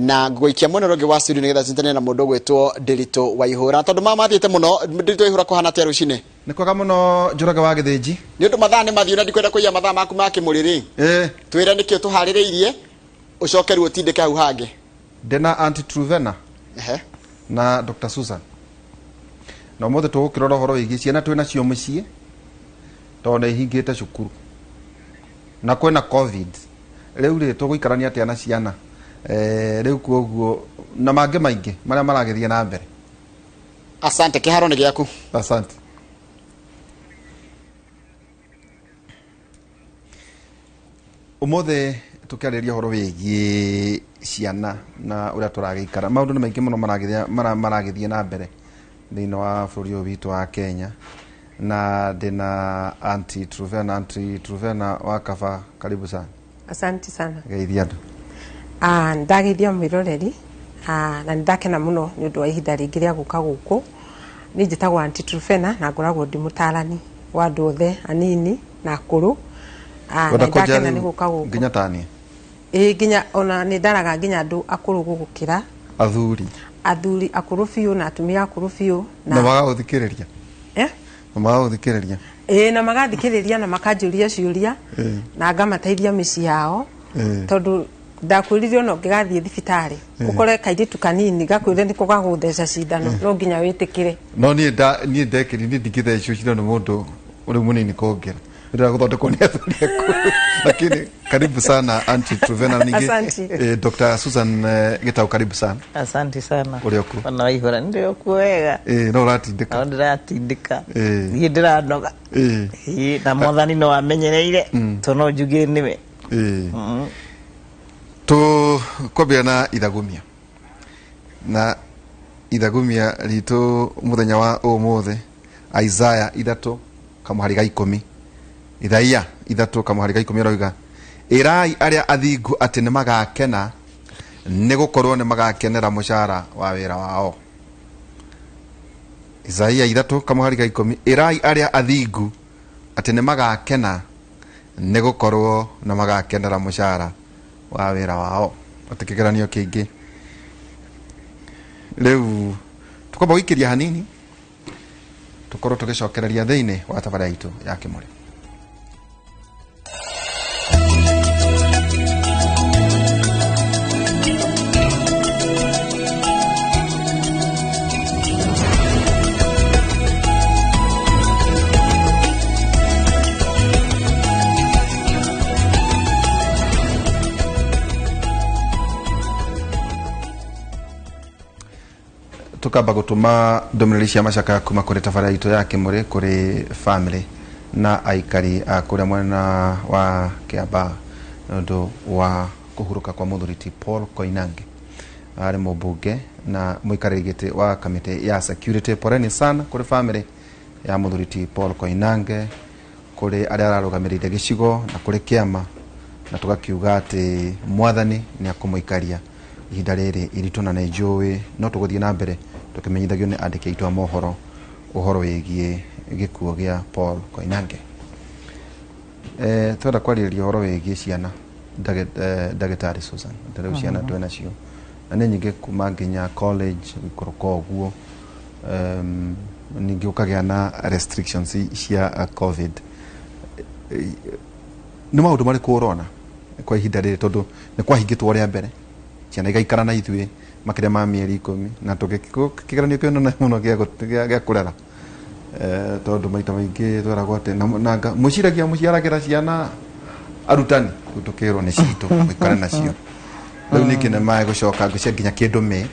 Na ngũikia mwena ũrĩa ũngĩ wa studio nĩgetha tũnyitane na mũndũ ũgwĩtwo Ndĩritũ Waihũra, tondũ ma mathiĩte mũno. Ndĩritũ Waihũra, kũhana atĩa rũcinĩ? Nĩ kwega mũno, Njoroge wa Gĩthĩnji. Nĩ ũndũ mathaa nĩ mathiũ na ndikwenda kũiya mathaa maku ma kĩmũrĩrĩ. Twĩre nĩkĩo tũharĩrĩirie, ũcoke rĩu ũtindĩke hau hangĩ. Ndĩna Aunty Truvena na Dr. Susan. Na ũmũthĩ tũgũkĩrora ũhoro wĩgiĩ ciana twĩ nacio mũciĩ tondũ nĩ ihingĩte cukuru na kwĩna COVID. Rĩu rĩ, tũgũikarania atĩa na ciana? Rĩu kuoguo na mangĩ maingĩ marĩa maragĩthiĩ na mbere. Asante, kĩharo nĩ gĩaku. Asante. Ũmũthĩ tũkĩarĩrĩria ũhoro wĩgiĩ ciana na ũrĩa tũragĩikara. Maũndũ nĩ maingĩ mũno maragĩthiĩ na mbere thĩinĩ wa bũrũri ũyũ witũ wa Kenya. Na ndĩna Aunty Truvena. Aunty Truvena wa Kaba, karibu sana. Asante sana. Geithia andũ. Ah, ndageithia mwĩroreri, na nĩ ndakena mũno nĩ ũndũ wa ihinda rĩngĩ rĩa gũka gũkũ. Niĩ njĩtagwo Aunty Trufena na ngoragwo ndĩ mũtarani wa andũ othe anini na akũrũ. Ah, na Wenda nĩ kũnjĩra ndakena nĩ rĩu gũka gũkũ. nginya tani? Ĩĩ, nginya ona nĩ ndaraga nginya andũ akũrũ gũgũkĩra. Athuri. Athuri akũrũ biũ na atumia akũrũ biũ. Na magagũthikĩrĩria? Eh? Na magagũthikĩrĩria? Ĩĩ, na magathikĩrĩria na makanjũria ciũria na ngamateithia mĩciĩ yao. Tondũ ndakwĩrire ona ũngĩgathiĩ thibitarĩ ũkore kairĩtu kanini gakwĩre nĩko gagũtheca cindano, no nginya wĩtĩkĩre. No niĩ niĩ ndekĩri niĩ ndingĩthecwo cindano nĩ mũndũ ũrĩ mũnini kũngĩra. Ndĩrenda gũthondekwo nĩ athuri akũrũ. Lakini karibu sana Aunty Truvena ningĩ. Asante. Dr. Susan Gitau, karibu sana. Asante sana. Ũrĩ okuo? Ona waihũra nĩ okuo wega. No ũratindĩka. No ndĩratindĩka. Niĩ ndĩranoga. Na mwathani no amenyereire to no njugire nĩwe. Tũkwambia na ithagumia. Na ithagumia ritũ mũthenya wa ũmũthĩ, Isaiah 3:10. Ithaia 3:10 aroiga, ĩrai arĩa athingu atĩ nĩ magakena, nĩ gũkorwo nĩ magakenera mũcara wa wĩra wao. Isaia 3:10, ĩrai arĩa athingu atĩ nĩ magakena, nĩ gũkorwo nĩ magakenera mũcara wa wĩra wao. Atĩ kĩgeranio kĩingĩ. Rĩu tũkwamba gũikĩria hanini, tũkorwo tũgĩcokereria thĩinĩ wa tabarĩra itũ ya kĩmũrĩ. Tukamba gũtũma ndũmĩrĩri cia macakaya kuma kũrĩ tabarĩra itũ ya kĩmũrĩ kũrĩ family na aikari a kũrĩa mwena wa Kĩambaa nĩ ũndũ wa kũhurũka kwa mũthuri ti Paul Koinange, arĩ mũmbunge na mũikarĩri gĩtĩ wa kamĩtĩ ya security. Poleni sana kũrĩ family ya mũthuri ti Paul Koinange, kũrĩ arĩa ararũgamĩrĩire gĩcigo na kũrĩ kĩama, na tũgakiuga atĩ mwathani nĩ akũmũikaria ihinda rĩrĩ iritũ, na nĩ njũĩ no tũgũthiĩ na mbere tũkĩmenyithagio nĩ andĩki aitũ a mohoro ũhoro wĩgiĩ gĩkuũ gĩa Paul Koinange. Twenda kwarĩrĩria ũhoro wĩgiĩ ciana, ndagĩtarĩ Susan, ta rĩu ciana twĩ nacio na nĩ nyingĩ kuma nginya college gũikũrũka ũguo, ningĩ ũkagĩa na restrictions cia COVID. Nĩ maũndũ marĩkũ ũrona kwa ihinda rĩrĩ, tondũ nĩ kwahingĩtwo rĩa mbere ciana igaikara na ithuĩ makĩria ma mĩeri 10, na kĩgeranio kĩnene mũno gĩa kũrera, tondũ maita maingĩ tweragwo atĩ nanga mũciragia mũciaragĩra ciana arutani, rĩu tũkĩrwo nĩ citũ mũikare nacio. Rĩu ningĩ nĩ magũcoka ngwĩciria nginya kĩndũ mĩ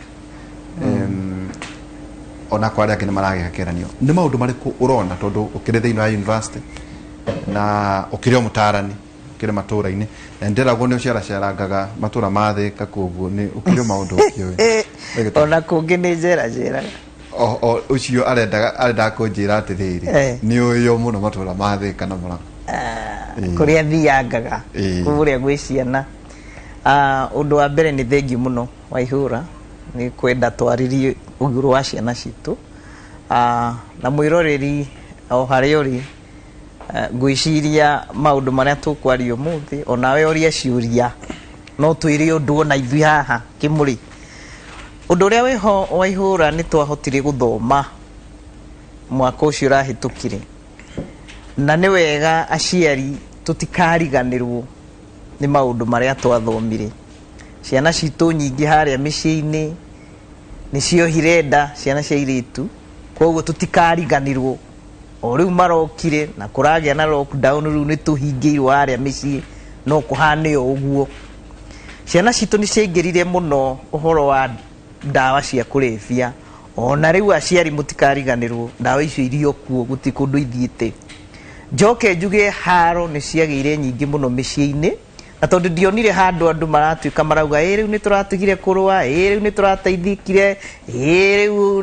ona kwa arĩa angĩ nĩ maragĩka kĩgeranio. Nĩ maũndũ marĩkũ ũrona, tondũ ũkĩrĩ thĩinĩ wa university na ũkĩrĩ o mũtarani, ũkĩrĩ matũra-inĩ, na nĩndĩragwo nĩ ũceracerangaga matũra ma Thĩka, koguo nĩ ũkĩrĩ o maũndũ ũkĩũĩ. Ona kũngĩ nĩ njerajeraga. O ũcio arendaga kũnjĩra atĩrĩrĩ, nĩ ũĩo mũno matũra ma Thĩka na Mũrang'a. Kũrĩa thiangaga kũrĩa gwĩ ciana. Ũndũ wa mbere nĩ thengiũ mũno Waihũra nĩ kwenda twarĩrie ũgũrũ wa ciana citũ, na mwĩroreri o harĩa ũrĩ, ngwĩciria maũndũ marĩa tũkwaria ũmũthĩ onawe ũrie ciũria. No twĩre ũndũ ona ithuĩ haha Kĩmũrĩ. Ũndũ ũrĩa wĩho wa ihũra nĩ twahotire gũthoma mwaka ũcio ũrahĩtũkire. Na nĩ wega aciari tũtikariganĩrwo nĩ maũndũ marĩa twathomire. Ciana citũ nyingĩ harĩa mĩciĩ-inĩ nĩ ciohire nda, ciana cia airĩtu, koguo tũtikariganĩrwo. O rĩu marokire na kũragĩa na lockdown rĩu nĩ tũhingĩirwo harĩa mĩciĩ no kũhane o ũguo. Ciana citũ nĩ ciaingĩrire mũno ũhoro wa ndawa cia kũrebia. Ona rĩu aciari mũtikariganĩrwo ndawa icio irĩ o kuo gũtirĩ kũndũ ithiĩte. Njoke njuge haro nĩ ciagĩire nyingĩ mũno mĩciĩ-inĩ na tondũ ndionire handũ andũ maratuĩka marauga ĩ rĩu nĩ tũratigire kũrũa, ĩ rĩu nĩ tũrateithĩkire, ĩ rĩu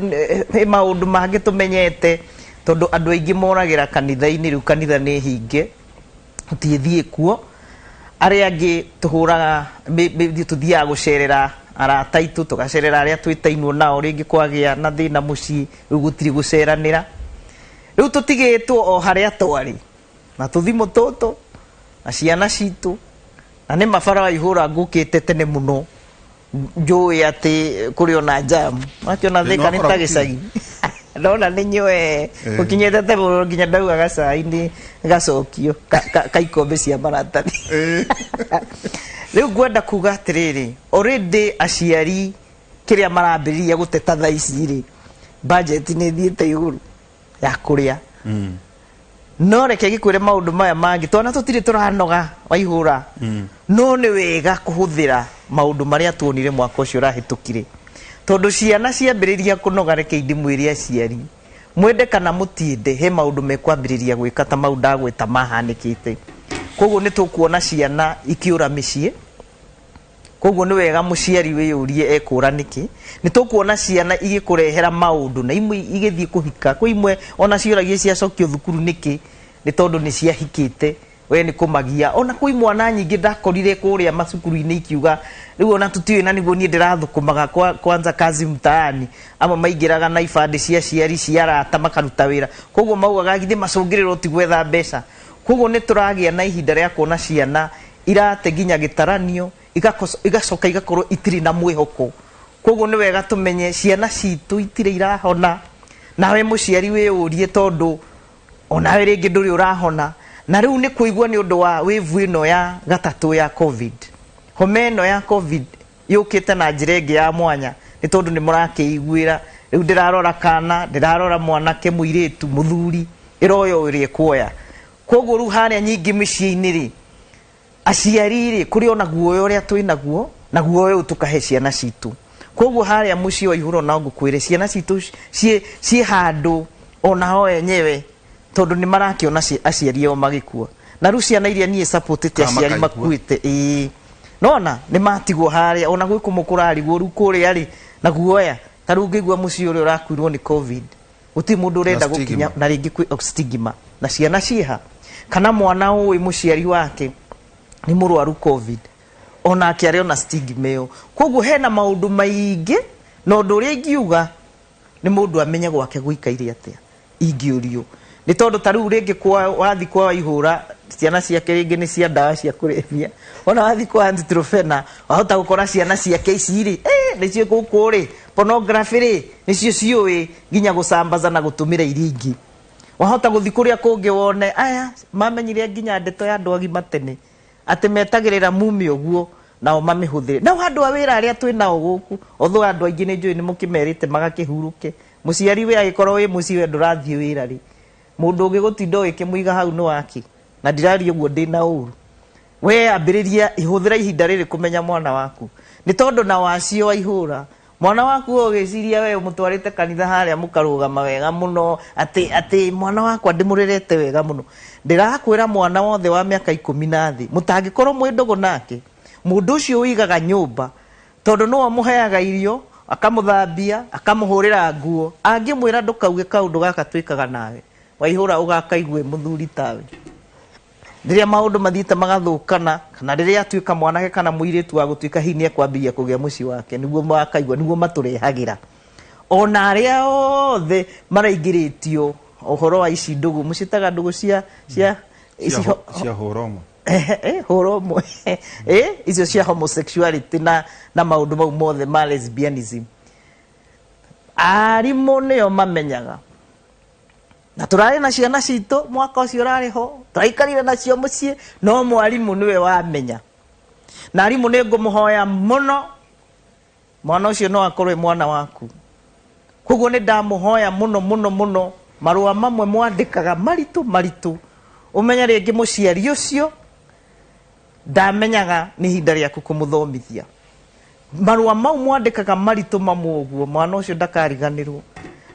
ĩ maũndũ mangĩ tũmenyete, tondũ andũ aingĩ moragĩra kanitha-inĩ, rĩu kanitha nĩ hinge, tũtingĩthiĩ kuo. Arĩa angĩ tũhũraga, tũthiaga gũcerera arata aitũ, tũgacerera arĩa twĩtainwo nao, rĩngĩ kwagĩa na thĩna mũciĩ, rĩu gũtirĩ gũceranĩra. Rĩu tũtigĩtwo o harĩa twarĩ. Na tũthimũ tũtũ na ciana citũ na nĩ ma bara wa ihũra ngũkĩte tene mũno njũĩ atĩ kũrĩ ona jam wakĩona Thĩka nĩ ta gĩcagi ndona nĩ nyoe ũkinyĩte tene mũno nginya ndauga gacai nĩ gacokio ka ikombe cia maratathi. Rĩu ngwenda kuga atĩrĩrĩ, already aciari kĩrĩa marambĩrĩria gũteta thaa ici rĩ, budget nĩ ĩthiĩte igũrũ ya kũrĩa. No reke ngĩkwĩre maũndũ maya mangĩ, twana tũtirĩ tũranoga waihũra. No nĩ wega kũhũthĩra maũndũ marĩa tuonire mwaka ũcio ũrahĩtũkire, tondũ ciana ciambĩrĩria kũnoga, reke ndĩmwĩre aciari, mwende kana mũtiende, he maũndũ mekwambĩrĩria gwĩka ta mau ndagweta mahanĩkĩte. Koguo nĩ tũkuona ciana ikĩũra mĩciĩ. Koguo nĩ wega mũciari wĩyũrie ekũra nĩkĩ. Nĩ tũkuona ciana igĩkũrehera maũndũ na imwe igĩthiĩ kũhika. Kwĩ imwe ona ciũragia ciacokio thukuru nĩkĩ, nĩ tondũ nĩ ciahikĩte, we nĩ kũmagia. Ona kwĩ imwana nyingĩ ndakorire kũrĩa macukuru-inĩ ikiuga rĩu ona tũtiũĩ na nĩguo niĩ ndĩrathũkũmaga kwanza kazi mtaani. Amwe maingĩraga na ibandĩ cia aciari, cia arata makaruta wĩra. Koguo maugaga githĩ macũngĩrĩro ti gwetha mbeca. Koguo nĩ tũragĩa na ihinda rĩa kuona ciana irate nginya gĩtaranio, igacoka igakorwo itirĩ na mwĩhoko. Koguo nĩ wega tũmenye ciana citũ itirĩ irahona, nawe mũciari wĩyũrie tondũ onawe rĩngĩ ndũrĩ ũrahona. Na rĩu nĩ kũigua nĩ ũndũ wa wave ĩno ya gatatũ ya Covid. Homa ĩno ya Covid yũkĩte na njĩra ĩngĩ ya mwanya nĩ tondũ nĩ mũrakĩiguĩra. Rĩu ndĩrarora kana, ndĩrarora mwanake, mũirĩtu, mũthuri, ĩroya ũrĩa ĩkuoya. Koguo rĩu harĩa nyingĩ mĩciĩ-inĩ rĩ, aciari rĩ, kũrĩ ona guoya ũrĩa twĩ naguo, na guoya ũyũ tũkahe ciana citũ. Koguo harĩa mũciĩ wa ihũra ona ngũkwĩre, ciana citũ ciĩ ciĩ handũ ona o enyewe, tondũ nĩ marakĩona aciari ao magĩkua. Na rĩu ciana iria niĩ support Kana aciari makaigua. makuĩte, ĩĩ. Nona nĩ matigwo harĩa, ona gwĩ kũmwe kũrarigwo rĩu kũrĩa rĩ, na guoya. Ta rĩu ũngĩigua mũciĩ ũrĩa ũrakuirwo nĩ Covid, gũtirĩ mũndũ ũrenda Na stigma. gũkinya, na rĩngĩ kwĩ stigma. Na ciana ciĩha, kana mwana ũĩ mũciari wake nĩ mũrwaru Covid, onake arĩ ona stigma ĩyo. Koguo hena maũndũ maingĩ, na ũndũ ũrĩa ingiuga nĩ mũndũ amenye gwake gũikaire atĩa, ingĩũrio. Nĩ tondũ ta rĩu rĩngĩ kwa, wathi kwa Waihũra, ciana ciake rĩngĩ nĩ cia ndawa cia kũrebia. Ona wathi kwa Aunty Truphena, wahota gũkora ciana ciake ici rĩ, nĩcio gũkũ rĩ, pornography rĩ, nĩcio ciũĩ nginya gũcambaza na gũtũmĩra iria ingĩ. Wahota gũthiĩ kũrĩa kũngĩ wone, aya, mamenyire nginya ndeto ya andũ agima tene, atĩ metagĩrĩra mume ũguo, nao mamĩhũthĩre. Nao andũ a wĩra arĩa twĩ nao gũkũ, although andũ aingĩ nĩ njũĩ nĩ mũkĩmerĩte magakĩhurũke, mũciari we agĩkorwo wĩ mũciĩ we ndũrathiĩ wĩra rĩ, mũndũ ũngĩ gũtinda ũgĩkĩmũiga hau nĩ waki? Na ndiraria ũguo ndĩna ũru. We ambĩrĩria, hũthĩra ihinda rĩrĩ kũmenya mwana waku. Nĩ tondũ na wacio waihũra, mwana waku we ũgĩciria we ũmũtwarĩte kanitha harĩa mũkarũgama wega mũno, atĩ, atĩ mwana wakwa ndĩmũrerete wega mũno. Ndĩrakwĩra mwana wothe wa mĩaka ikũmi na thĩ, mũtangĩkorwo mwĩ ndũgũ nake, mũndũ ũcio ũigaga nyũmba, tondũ nĩwe ũmũheaga irio, akamũthambia, akamũhũrĩra nguo, angĩmwĩra ndũkauge kaũndũ gaka twĩkaga nawe, waihũra ũgakaigua wĩ mũthuri tawe. Rĩrĩa maũndũ mathiĩte magathũkana, kana rĩrĩa atuĩka mwanake kana mũirĩtu wa gũtuĩka hihi nĩ ekwambĩrĩria kũgĩa mũciĩ wake, nĩguo makaigua, nĩguo matũrehagĩra. Ona arĩa othe maraingĩrĩtio ũhoro wa ici ndũgũ, mũciĩtaga ndũgũ cia, cia, ici Cia hũra ũmwe. Hũra ũmwe. Icio cia homosexuality na maũndũ mau mothe ma lesbianism, arimũ nĩo mamenyaga. Na tũrarĩ na ciana citũ mwaka ũcio ũrarĩ ho, tũraikarire nacio mũciĩ, no mwarimũ nĩwe wamenya. Na arimũ, nĩ ngũmũhoya mũno, mwana ũcio no akorwo e mwana waku. Koguo nĩ ndamũhoya mũno mũno mũno, marũa mamwe mwandĩkaga maritũ maritũ, ũmenye rĩngĩ mũciari ũcio ndamenyaga nĩ ihinda rĩaku kũmũthomithia. Marũa mau mwandĩkaga maritũ mamwe ũguo, mwana ũcio ndakariganĩrwo.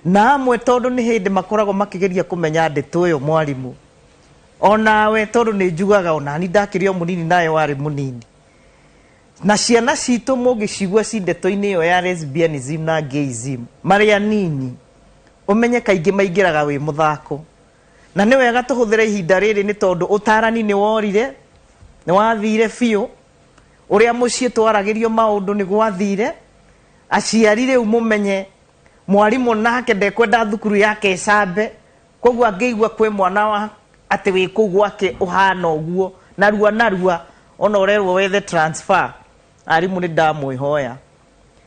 Na amwe tondũ nĩ hĩndĩ makoragwo makĩgeria kũmenya ndeto ĩyo, mwarimũ onawe, tondũ nĩ njugaga onani ndakĩrĩ o mũnini nawe warĩ mũnini. Na ciana citũ mũngĩcigua ci ndeto-inĩ ĩyo ya lesbianism na gayism marĩ anini, ũmenye kaingĩ maingĩraga wĩ mũthako. Na nĩ wega tũhũthĩre ihinda rĩrĩ, nĩ tondũ ũtarani nĩ worire, nĩ wathire biũ. Ũrĩa mũciĩ twaragĩrio maũndũ nĩ gwathire. Aciari, rĩu mũmenye mwarimũ nake ndekwenda thukuru yake ĩcambe. Koguo angĩigua kwĩ mwana wa atĩ wĩ kũu gwake ũhana ũguo, narua narua ona ũrerwo wethe transfer. Arimũ, nĩ ndamwĩhoya,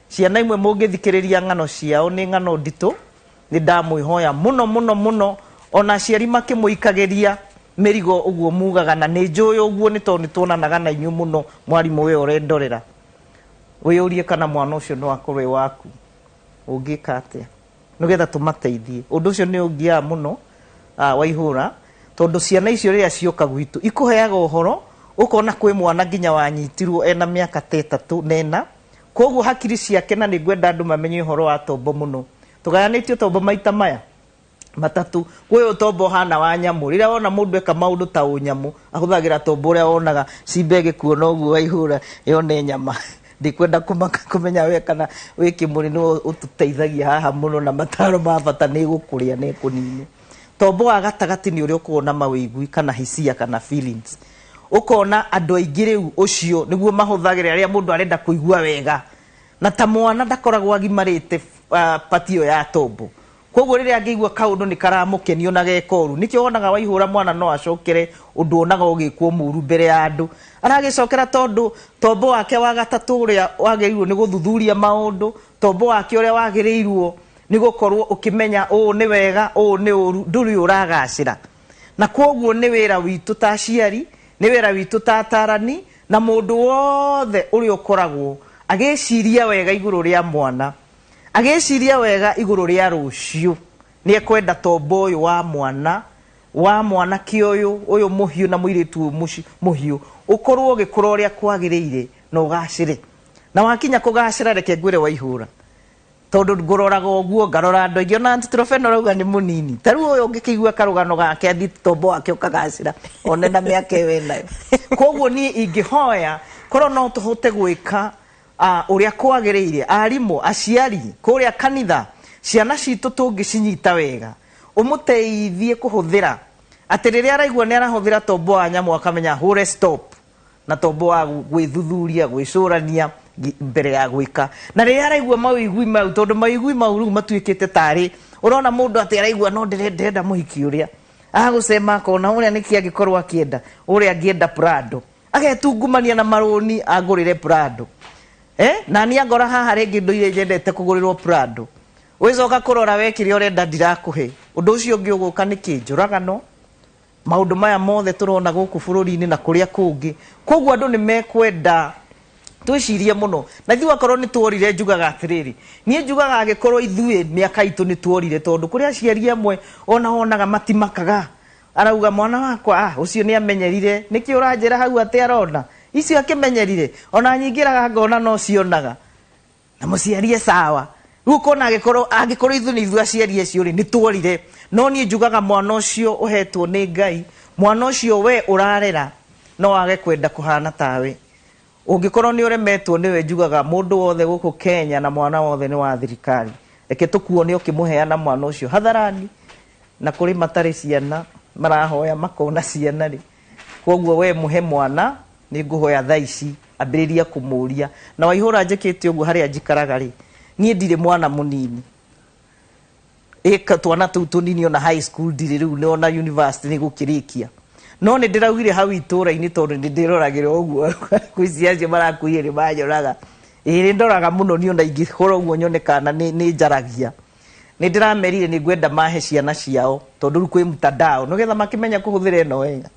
ciana imwe mũngĩthikĩrĩria ng'ano ciao nĩ ng'ano nditũ. Nĩ ndamwĩhoya mũno mũno mũno, ona aciari makĩmũikagĩria mĩrigo ũguo mugaga, na nĩ njũĩ ũguo nĩ tondũ nĩ tuonanaga na inyuĩ mũno. Mwarimũ, we ũrendorera, wĩyũrie kana mwana ũcio no akorwo ĩ waku, ũngĩka atĩa nĩgetha tũmateithie? Ũndũ ũcio nĩ ũngiaga mũno, Waihũra, tondũ ciana icio rĩrĩa cioka gwitũ ikũheaga ũhoro, ũkona kwĩ mwana nginya wanyitirwo ena mĩaka ta 3 na 4. Koguo hakiri ciake, na nĩ ngwenda andũ mamenye ũhoro wa tombo mũno. Tũgayanĩtio tombo maita maya matatũ. Kwĩ ũtombo ũhana wa nyamũ, rĩrĩa wona mũndũ eka maũndũ ta ũnyamũ, ahũthagĩra tombo ũrĩa wonaga cimba ĩgĩkuona ũguo, Waihũra, yone nyama. Ndikwenda kũmaka kũmenya we kana wĩ kĩmũrĩ nĩwe ũtũteithagia haha mũno na mataro ma bata. Nĩ gũkũrĩa nĩ kũnini. Tombo wa gatagatĩ nĩ ũrĩa ũkoragwo na mawĩigui kana hisia kana feelings. Ũkona andũ aingĩ rĩu ũcio nĩguo mahũthagĩra rĩrĩa mũndũ arenda kũigua wega, na ta mwana ndakoragwo agimarĩte pati ĩyo ya tombo. Koguo rĩrĩa angĩigua kaũndũ nĩ karamũkenia ona geka ũru, nĩkĩo wonaga, Waihũra, mwana no acokere ũndũ onaga ũgĩkwo mũru mbere ya andũ. Aragĩcokera tondũ tombo wake wa gatatũ, ũrĩa wagĩrĩirwo nĩ gũthuthuria maũndũ, tombo wake ũrĩa wagĩrĩirwo nĩ gũkorwo ũkĩmenya ũũ nĩ wega, ũũ nĩ ũru, ndũrĩ ũragacĩra. Na kwoguo nĩ wĩra witũ ta aciari, nĩ wĩra witũ ta atarani, na mũndũ wothe ũrĩa ũkoragwo agĩciria wega igũrũ rĩa mwana, agĩciria wega igũrũ rĩa rũciũ, nĩ ekwenda tombo ũyũ wa mwana, wa mwanake ũyũ ũyũ mũhiũ na mũirĩtu ũyũ mũhiũ ũkorwo ũgĩkũra ũrĩa kwagĩrĩire na ũgacĩre. Na wakinya kũgacĩra, reke ngwĩre, Waihũra, tondũ ngũroraga ũguo ngarora andũ aingĩ, ona Aunty Trofena ũrauga nĩ mũnini, ta rĩu ũyũ ũngĩkĩigua karũgano gake athiĩ tombo wake ũkagacĩra one na mĩaka ĩyo enayo. Koguo niĩ ingĩhoya korwo no tũhote gwĩka ũrĩa kwagĩrĩire, arimũ, aciari, kũrĩa kanitha, ciana citũ tũngĩcinyita wega, ũmũteithie kũhũthĩra atĩ rĩrĩa araigua nĩ arahũthĩra tombo wa nyamũ, akamenya hũre stop na tombo wa gwĩthuthuria, gwĩcũrania mbere ya gwĩka. Na rĩrĩa araigua mawĩigui mau, tondũ mawĩigui mau rĩu matuĩkĩte tarĩ ũrona mũndũ atĩ araigua no ndĩrenda mũhiki ũrĩa agũcema, akona ũrĩa nĩkĩ angĩkorwo akĩenda, ũrĩa angĩenda Prado, agetungumania na marũni angũrĩre Prado. Na niĩ angora haha rĩngĩ ndũire nyendete kũgũrĩrwo Prado, ũgĩcoka kũrora we kĩrĩa ũrenda ndirakũhe. Ũndũ ũcio ũngĩ ũgũka nĩ kĩ? Njũragano, maũndũ maya mothe tũrona gũkũ bũrũri-inĩ na kũrĩa kũngĩ. Koguo andũ nĩ mekwenda twĩcirie mũno. Na ithuĩ akorwo nĩ tuorire, njugaga atĩrĩrĩ, niĩ njugaga angĩkorwo ithuĩ mĩaka itũ nĩ tuorire, tondũ kũrĩ aciari amwe ona wonaga matimakaga, arauga mwana wakwa, ũcio nĩ amenyerire. Nĩkĩ ũranjĩra hau atĩ arona icio akĩmenyerire? Ona nyingĩraga ngona no cionaga na mũciari e sawa. Rĩu ũkona angĩkorwo ithuĩ nĩ ithuĩ aciari acio rĩ, nĩ tuorire. No niĩ njugaga mwana ũcio ũhetwo nĩ Ngai, mwana ũcio we ũrarera no age kwenda kũhana tawe ũngĩkorwo nĩ ũremetwo nĩwe. Njugaga mũndũ wothe gũkũ Kenya na mwana wothe nĩ wa thirikari. Reke tũkuone ũkĩmũheana mwana ũcio hadharani. Na kũrĩ matarĩ ciana marahoya makona ciana rĩ. Koguo we mũhe mwana, nĩ ngũhoya thaa ici ambĩrĩria kũmũria. Na Waihũra, njĩkĩte ũguo harĩa njikaraga rĩ, niĩ ndirĩ mwana mũnini. Ĩka twana tũu tũnini, ona high school ndirĩ rĩu, ona university nĩ gũkĩrĩkia. No nĩ ndĩraugire hau itũra-inĩ tondũ nĩ ndĩroragĩra ũguo kwĩ acio marakuire nĩ manyoraga. Ĩĩ nĩ ndoraga mũno niĩ ona ingĩhũra ũguo nyone kana nĩ nĩ njaragia. Nĩ ndĩramerire nĩ ngwenda mahe ciana ciao tondũ rĩu kwĩ mtandao nĩgetha makĩmenye kũhũthĩra ĩno wega.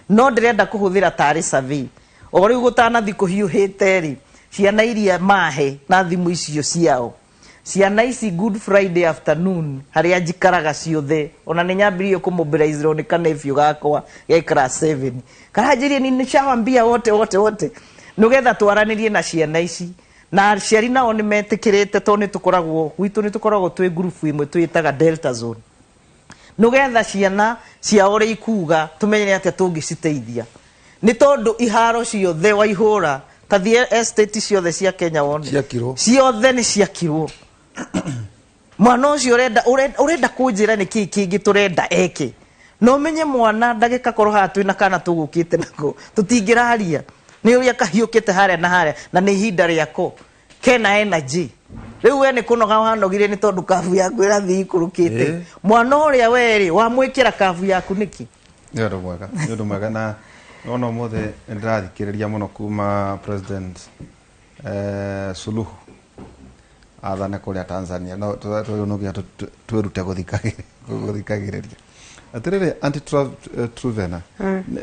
No ndĩrenda kũhũthĩra tarĩ survey. O rĩu gũtanathiĩ kũhiũhĩte rĩ, ciana iria mahe na thimũ icio ciao Ciana ici Good Friday afternoon harĩa njikaraga ciothe ona nĩ nyambĩrĩirie kũmobilizerwo nĩ kanefio gakwa ge class 7 karanjĩrie ni nishawambia wote wote wote nĩgetha twaranĩrie na ciana ici na aciari nao nĩ metĩkĩrĩte tondũ nĩ tũkoragwo gwitũ nĩ tũkoragwo twĩ ngurubu ĩmwe twĩtaga Delta Zone nĩgetha ciana ciao ũrĩa ikuga tũmenye nĩ atĩa tũngĩciteithia nĩ tondũ iharo ciothe waihũra ta thiĩ estate ciothe cia Kenya wone Ciakirwo. ciothe nĩ ciakirwo mwana ũcio ũrenda ũrenda ũrenda kũnjĩra nĩ kĩĩ kĩngĩ tũrenda eke na ũmenye mwana ndagĩka korwo haha twĩna kana tũgũkĩte nako tũtingĩraria nĩ ũrĩa kahiũkĩte harĩa na harĩa na nĩ ihinda rĩako kena energy rĩu we nĩ kũnoga wanogire nĩ tondũ kabu yaku ĩrathiĩ ikũrũkĩte Ĩĩ. mwana ũrĩa we rĩ wamwĩkĩra kabu yaku nĩkĩ nĩ ũndũ mwega nĩ ũndũ mwega na ona ũmũthĩ nĩ ndĩrathikĩrĩria mũno kuma president eh, Suluhu athane kũrĩa Tanzania no tũ- no nginya twĩrute gũthikagĩrĩria atĩrĩrĩ anti Truvena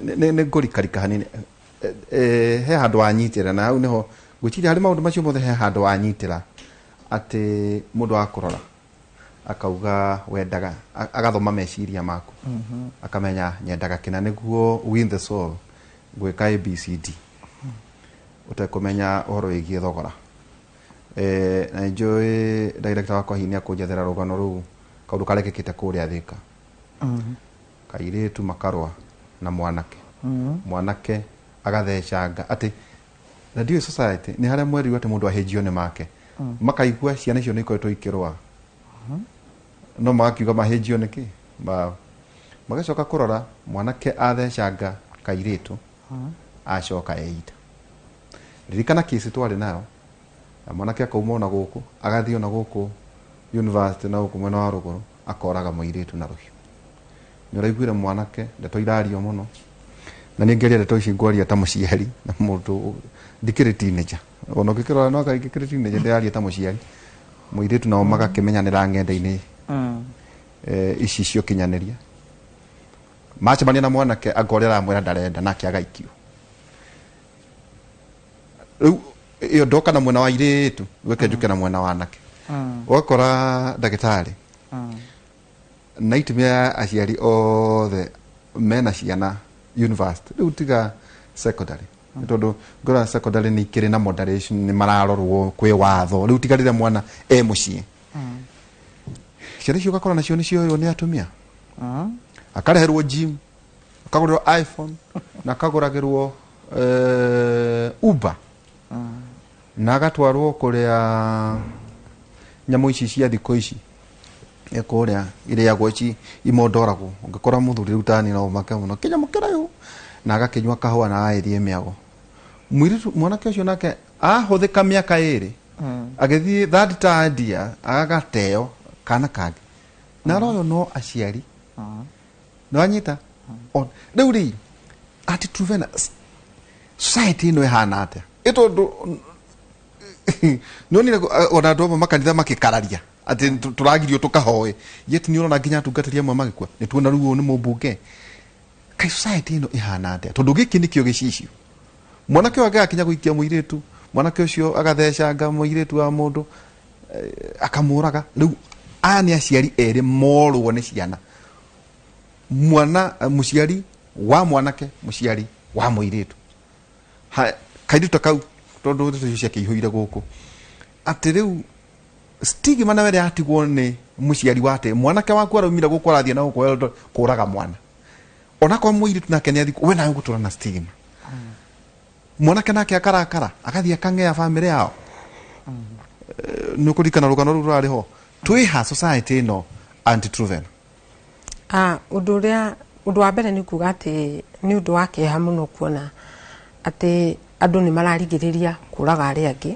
nĩ ngũrikarika hanini Eh, eh, he handũ wanyitĩra na hau nĩho ngwĩciria harĩ maũndũ macio mothe he handũ wanyitĩra atĩ mũndũ akũrora akauga wendaga agathoma meciria maku akamenya nyendaga kĩna nĩguo win the soul ngwĩka abcd ũtekũmenya ũhoro wĩgiĩ thogora eh, na nĩnjũĩ director wakwa hihi nĩakũnjethera rũgano rũu kaũndũ karekĩkĩte kũrĩa Thĩka kairĩtu makarũa na mwanake mwanake agathecanga atĩ na ndiũĩ society nĩ harĩa mwerirwo atĩ mũndũ ahĩnjio nĩ make makaigua ciana icio nĩ ikoretwo ikĩrũa no magakiuga mahĩnjio nĩkĩ mao magacoka kũrora mwanake athecanga kairĩtu acoka eita ririkana kĩsi twarĩ nayo na mwanake akauma ona gũkũ agathiĩ ona gũkũ university na gũkũ mwena wa rũgũrũ akoraga mũirĩtu na rũhiũ nĩ ũraiguire mwanake ndeto irario mũno na niĩ ngĩaria ndeto ici ngwaria ta mũciari na mũndũ ndikĩrĩ teenager ona ũngĩkĩrora no kaingĩ teenager ndĩraria ta mũciari mũirĩtu nao magakĩmenyanĩra ng'enda-inĩ eh, ici cia ũkinyanĩria macemania na mwanake anga ũrĩa aramwĩra ndarenda nake agaikio rĩu ĩyo ndoka na mwena wa airĩtu reke njũke na mwena wa anake ũgakora ndagĩtarĩ nightmare ya aciari othe mena ciana university rĩu tiga secondary nĩ tondũ ngora secondary nĩ ikĩrĩ na moderation nĩ mararorwo kwĩ watho rĩu tiga rĩrĩa mwana e mũciĩ ciana icio ũgakora nacio nĩ cioywo nĩ atumia akareherwo gym akagũrĩrwo iphone na akagũragĩrwo eh, uber na agatwarwo kũrĩa nyamũ ici cia thikũ ici eh, kũrĩa irĩagwo ici imondoragwo ũngĩkora mũthuri rĩu tani no ũmake mũno kĩnyamũ kĩraihu na agakĩnyua kahũa na agagĩthiĩ mĩago mũirĩtu mwanake ũcio nake ahũthĩka mĩaka ĩrĩ agĩthiĩ third third year agateo kana kangĩ na aroywo no aciari nĩwanyita On- rĩu rĩ ati Truvena society ĩno ĩhana atĩa ĩ tondũ nĩonire ona andũ amwe makanitha makĩkararia atĩ tũragirio tũkahoe yet nĩ ũrona nginya atungatĩri amwe magĩkua nĩ tuona rĩu ũyũ nĩ mũmbunge kaĩ society ĩno ĩhana atĩa tondũ gĩkĩ nĩkĩo gĩcicio mwanake ũyũ angĩgakinya gũikia mũirĩtu mwanake ũcio agathecanga mũirĩtu wa mũndũ eh, akamũraga rĩu aya nĩ aciari erĩ morwo nĩ ciana mwana eh, mũciari wa mwanake mũciari wa mũirĩtu Ha- kairĩtu ta kau tondũ ndeto icio ciake ihũire gũkũ atĩ rĩu stigma nayo ĩrĩa yatigwo nĩ mũciari wa atĩ mwanake waku araumire gũkũ arathiĩ na gũkũ Eldoret kũraga mwana onakorwo mũirĩtu nake nĩ athiĩ we nawe ũgũtũra na stigma mwanake nake akarakara agathiĩ akang'ea bamĩrĩ yao Eh, nĩ ũkũririkana rũgano rũu rũrarĩ ho twĩha society ĩno anti Truven Ah, ũndũ ũrĩa ũndũ wa mbere nĩ kuga atĩ nĩ ũndũ wa kĩeha mũno kuona atĩ andũ nĩ mararigĩrĩria kũraga arĩa angĩ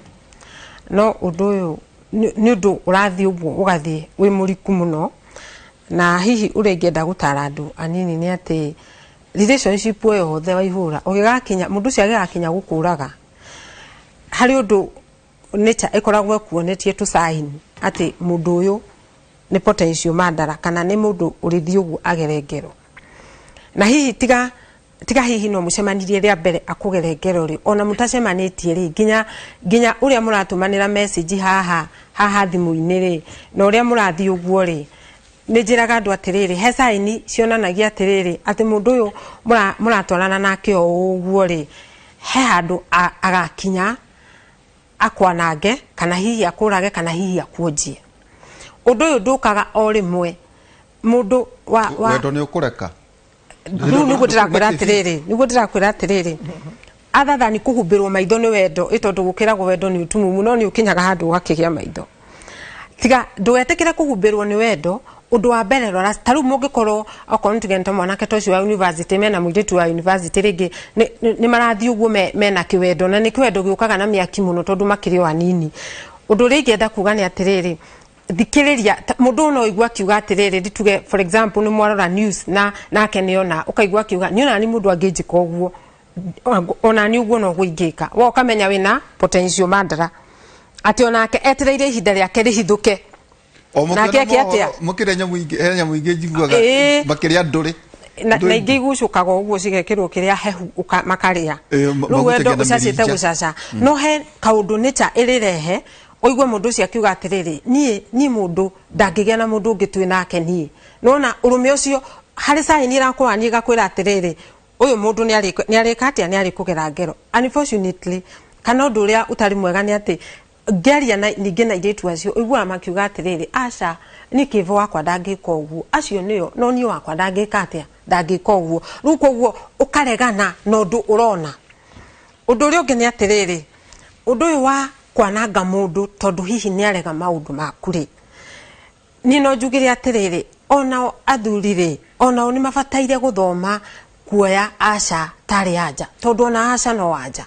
no ũndũ ũyũ nĩ nĩ ũndũ ũrathiĩ ũguo ũgathiĩ wĩ mũriku mũno na hihi ũrĩa ingĩenda gũtara andũ anini nĩ atĩ Relationship o yothe waihũra ũgĩgakinya mũndũ ũcio agĩgakinya gũkũraga, harĩ ũndũ nature ĩkoragwo ĩkuonetie tũ sign atĩ mũndũ ũyũ nĩ potential mandara kana nĩ mũndũ ũrĩthiĩ ũguo agere ngero. Na hihi tiga tiga hihi no mũcemanirie rĩa mbere akũgere ngero rĩ, ona mũtacemanĩtie rĩ, nginya nginya ũrĩa mũratũmanĩra message haha haha thimũ-inĩ rĩ, na ũrĩa mũrathiĩ ũguo rĩ, nĩ njĩraga andũ atĩrĩrĩ, he sign cionanagia atĩrĩrĩ, atĩ mũndũ ũyũ mũratwarana nake o ũguo rĩ, he handũ agakinya akwanange kana hihi akũrage kana hihi akuonjie. Ũndũ ũyũ ndũkaga o rĩmwe. Mũndũ wa, wa Wendo nĩ ũkũreka. Rĩu nĩguo ndĩrakwĩra atĩrĩrĩ, nĩguo ndĩrakwĩra atĩrĩrĩ, other than kũhumbĩrwo maitho nĩ wendo, ĩ tondũ gũkĩragwo wendo nĩ ũtumumu, no nĩ ũkinyaga handũ ũgakĩgĩa maitho. Tiga ndũgetĩkĩre kũhumbĩrwo nĩ wendo. Ũndũ wa mbere rora, ta rĩu mũngĩkorwo okorwo nĩ tuge nĩ ta mwanake ta ũcio wa university mena mũirĩtu wa university, rĩngĩ nĩ marathiĩ ũguo mena kĩwendo, na nĩ kĩwendo gĩũkaga na mĩaki mũno tondũ makĩrĩ o anini. Ũndũ ũrĩa ingĩenda kuga nĩ atĩrĩrĩ, thikĩrĩria mũndũ ũyũ no ũigue akiuga atĩrĩrĩ, ndituge for example nĩ mwarora news na nake nĩ ona, ũkaigua akiuga niĩ ona ni mũndũ angĩnjĩka ũguo, ona ni ũguo noguo ingĩka. We ũkamenya wĩna potential mandara atĩ onake etereire ihinda rĩake rĩhithũke. O Nake mũkĩona eke atĩa? mohoro, mũkĩrĩa nyamũ ingĩ, he nyamũ ingĩ njiguaga makĩrĩa ndũrĩ. Na ingĩ igucũkaga ũguo cigekĩrwo kĩrĩa hehu makarĩa. Rĩu wendo magucagia na ũcacĩte mĩrija. gũcaca. No he kaũndũ nature ĩrĩrehe ũigue mũndũ ũcio akiuga atĩrĩrĩ, niĩ niĩ mũndũ ndangĩgĩa na mũndũ ũngĩ twĩ nake niĩ. Nĩwona ũrũme ũcio harĩ sign ĩrakũhania ĩgakwĩra atĩrĩrĩ, ũyũ mũndũ nĩ arĩka atĩa, nĩ arĩkũgera ngero. Unfortunately, kana ũndũ ũrĩa ũtarĩ mwega nĩ atĩ ngĩaria na ningĩ na airĩtu acio ũiguaga makiuga atĩrĩrĩ, aca niĩ kĩvo wakwa ndangĩka ũguo, acio nĩo, no niĩ wakwa ndangĩka atĩa, ndangĩka ũguo. Rĩu koguo ũkaregana na ũndũ ũrona. Ũndũ ũrĩa ũngĩ nĩ atĩrĩrĩ, ũndũ ũyũ wa kwananga mũndũ tondũ hihi nĩ arega maũndũ maku rĩ, niĩ no njugire atĩrĩrĩ, onao athuri rĩ, onao nĩ mabataire gũthoma kuoya aca tarĩ anja, tondũ ona aca no anja.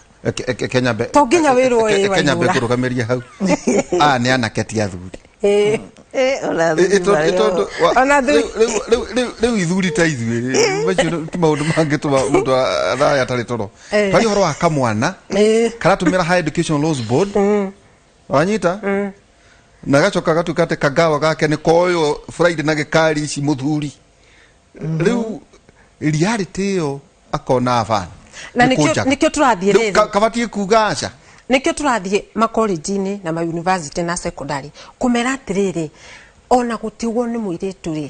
Kenya mbe To nginya wĩrwo ĩ Kenya mbe waihũra. kũrũgamĩria hau. Aya nĩ anake ti athuri. Ona athuri marĩ Tondũ o. Ona athuri. Rĩu ithuri ta ithuĩ rĩ, macio ti maũndũ mangĩtũma mũndũ arare atarĩ toro. Twaria ũhoro wa kamwana karatũmĩra Higher Education Loans Board, wanyita, na gacoka gatuĩka atĩ kagawa gake nĩ koywo Friday na gĩkari ici mũthuri. Rĩu reality ĩyo akona bana. Na nĩkĩo tũrathiĩ rĩrĩ. Kabatiĩ kuga aca. Nĩkĩo tũrathiĩ makolenji-inĩ na mayunivasĩtĩ na secondary kũmera atĩrĩrĩ, ona gũtigwo nĩ mũirĩtu rĩ,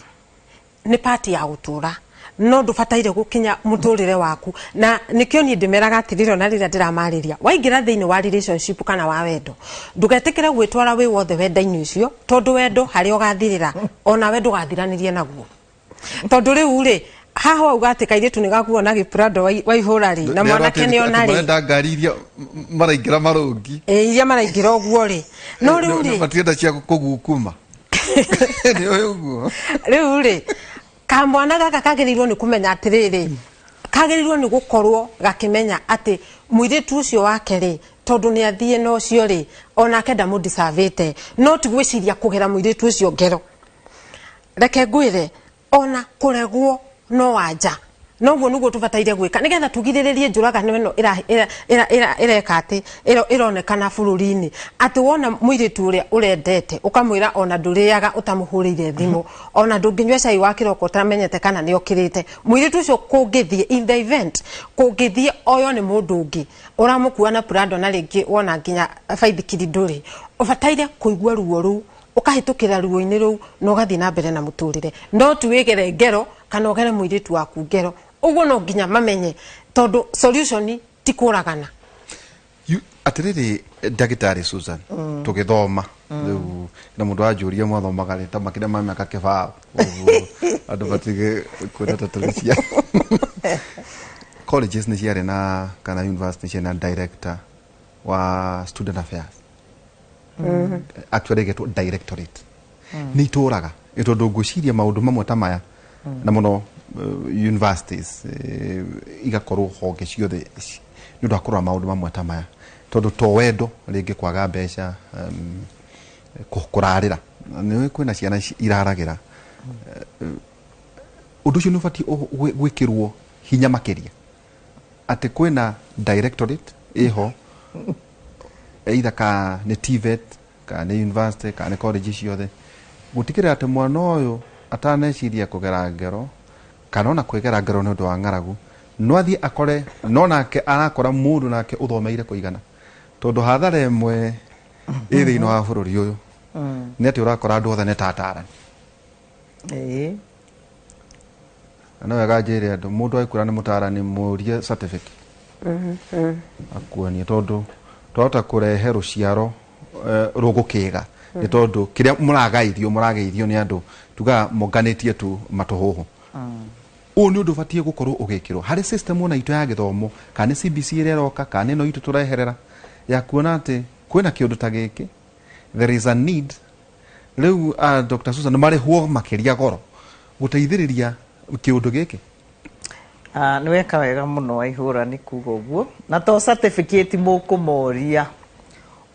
nĩ part ya gũtũra, no ndũbataire gũkinya mũtũrĩre waku. Na nĩkĩo niĩ ndĩmeraga atĩrĩrĩ, ona rĩrĩa ndĩramarĩria, waingĩra thĩinĩ wa relationship kana wa wendo, ndũgetĩkĩre gwĩtwara wĩ wothe wendo-inĩ ũcio, tondũ wendo harĩa ũgathirĩra onawe ndũgathiranĩrie naguo. Tondũ rĩu rĩ, haha wauga atĩ kairĩtu nĩ gakuo na gĩprado waihũra rĩ, na mwanake nĩ ona rĩ, Marenda ngari iria maraingĩra marũngi. Ĩ, iria maraingĩra ũguo rĩ, no rĩu rĩ, Matirenda cia kũgukuma. Nĩ ũĩ ũguo. Rĩu rĩ, kamwana gaka kagĩrĩirwo nĩ kũmenya atĩrĩrĩ, kagĩrĩirwo nĩ gũkorwo gakĩmenya atĩ mũirĩtu ũcio wake rĩ, tondũ nĩ athiĩ na ũcio rĩ, onake ndamũdisavĩte, no ti gwĩciria kũgera mũirĩtu ũcio ngero. Reke ngwĩre, ona kũregwo no anja. Noguo nĩguo tũbataire gwĩka nĩgetha tũgirĩrĩrie njũragano ĩno ĩreka atĩ ĩronekana bũrũri-inĩ, atĩ wona mũirĩtu ũrĩa ũrendete ũkamwĩra ona ndũrĩaga ũtamũhũrĩire thimũ, ona ndũngĩnyua cai wa kĩroko ũtamenyete kana nĩ okĩrĩte. Mũirĩtu ũcio kũngĩthiĩ, in the event kũngĩthiĩ oywo nĩ mũndũ ũngĩ ũramũkua na Prado na rĩngĩ wona nginya baithikiri ndũrĩ, ũbataire kũigua ruo rũu, ũkahĩtũkĩra ruo-inĩ rũu na ũgathiĩ na mbere na mũtũrĩre, no ti wĩgere ngero kana ũgere mũirĩtu waku ngero. Ũguo no nginya mamenye, tondũ solution ti kũragana. Atĩrĩrĩ ndagĩtarĩ Susan, tũgĩthoma rĩu na mũndũ anjũria mwathomaga rĩ, ta makĩria ma mĩaka kĩbaũ ũguo, andũ matige kwĩra ta tũrĩ cia colleges nĩ ciarĩ na kana university nĩ ciarĩ na director wa student affairs, actually ĩgetwo directorate. Nĩ itũraga nĩ tondũ ngwĩciria maũndũ mamwe ta maya na mũno universities igakorwo honge ciothe nĩ ũndũ wa kũrora maũndũ mamwe ta maya, tondũ to wendo, rĩngĩ kwaga mbeca, kũrarĩra, nĩ ũĩ kwĩna ciana iraragĩra. Ũndũ ũcio nĩ ũbatiĩ gwĩkĩrwo Hinya makĩria atĩ kwĩna directorate ĩho, either ka nĩ TVET, kana nĩ university, kana nĩ college ciothe, gũtigĩrĩra atĩ mwana ũyũ ataneciria kũgera ngero kana ona kwĩgera ngero nĩ ũndũ wa ng'aragu, no athiĩ akore no nake arakora mũndũ nake ũthomeire kũigana, tondũ hathara ĩmwe ĩ thĩinĩ wa bũrũri ũyũ nĩ atĩ ũrakora andũ othe nĩ ta atarani. Na no wega njĩre andũ, mũndũ agĩkwĩra nĩ mũtarani, mũrie certificate akuonie, tondũ twahota kũrehe rũciaro rũgũkĩga nĩ tondũ kĩrĩa mũragaithio mũrageithio nĩ andũ tugaga monganĩtie tu matũhũhũ. Ũyũ nĩ ũndũ ũbatiĩ gũkorwo ũgĩkĩrwo harĩ system ona itũ ya gĩthomo, kana nĩ CBC ĩrĩa ĩroka, kana nĩ ĩno itũ tũreherera ya kuona atĩ kwĩna kĩũndũ ta gĩkĩ, there is a need. Rĩu Dr. Susan, marĩhwo makĩria goro gũteithĩrĩria kĩũndũ gĩkĩ. Ah, nĩ weka wega mũno Waihũra nĩ kuga ũguo. Na to certificate mũkũmoria,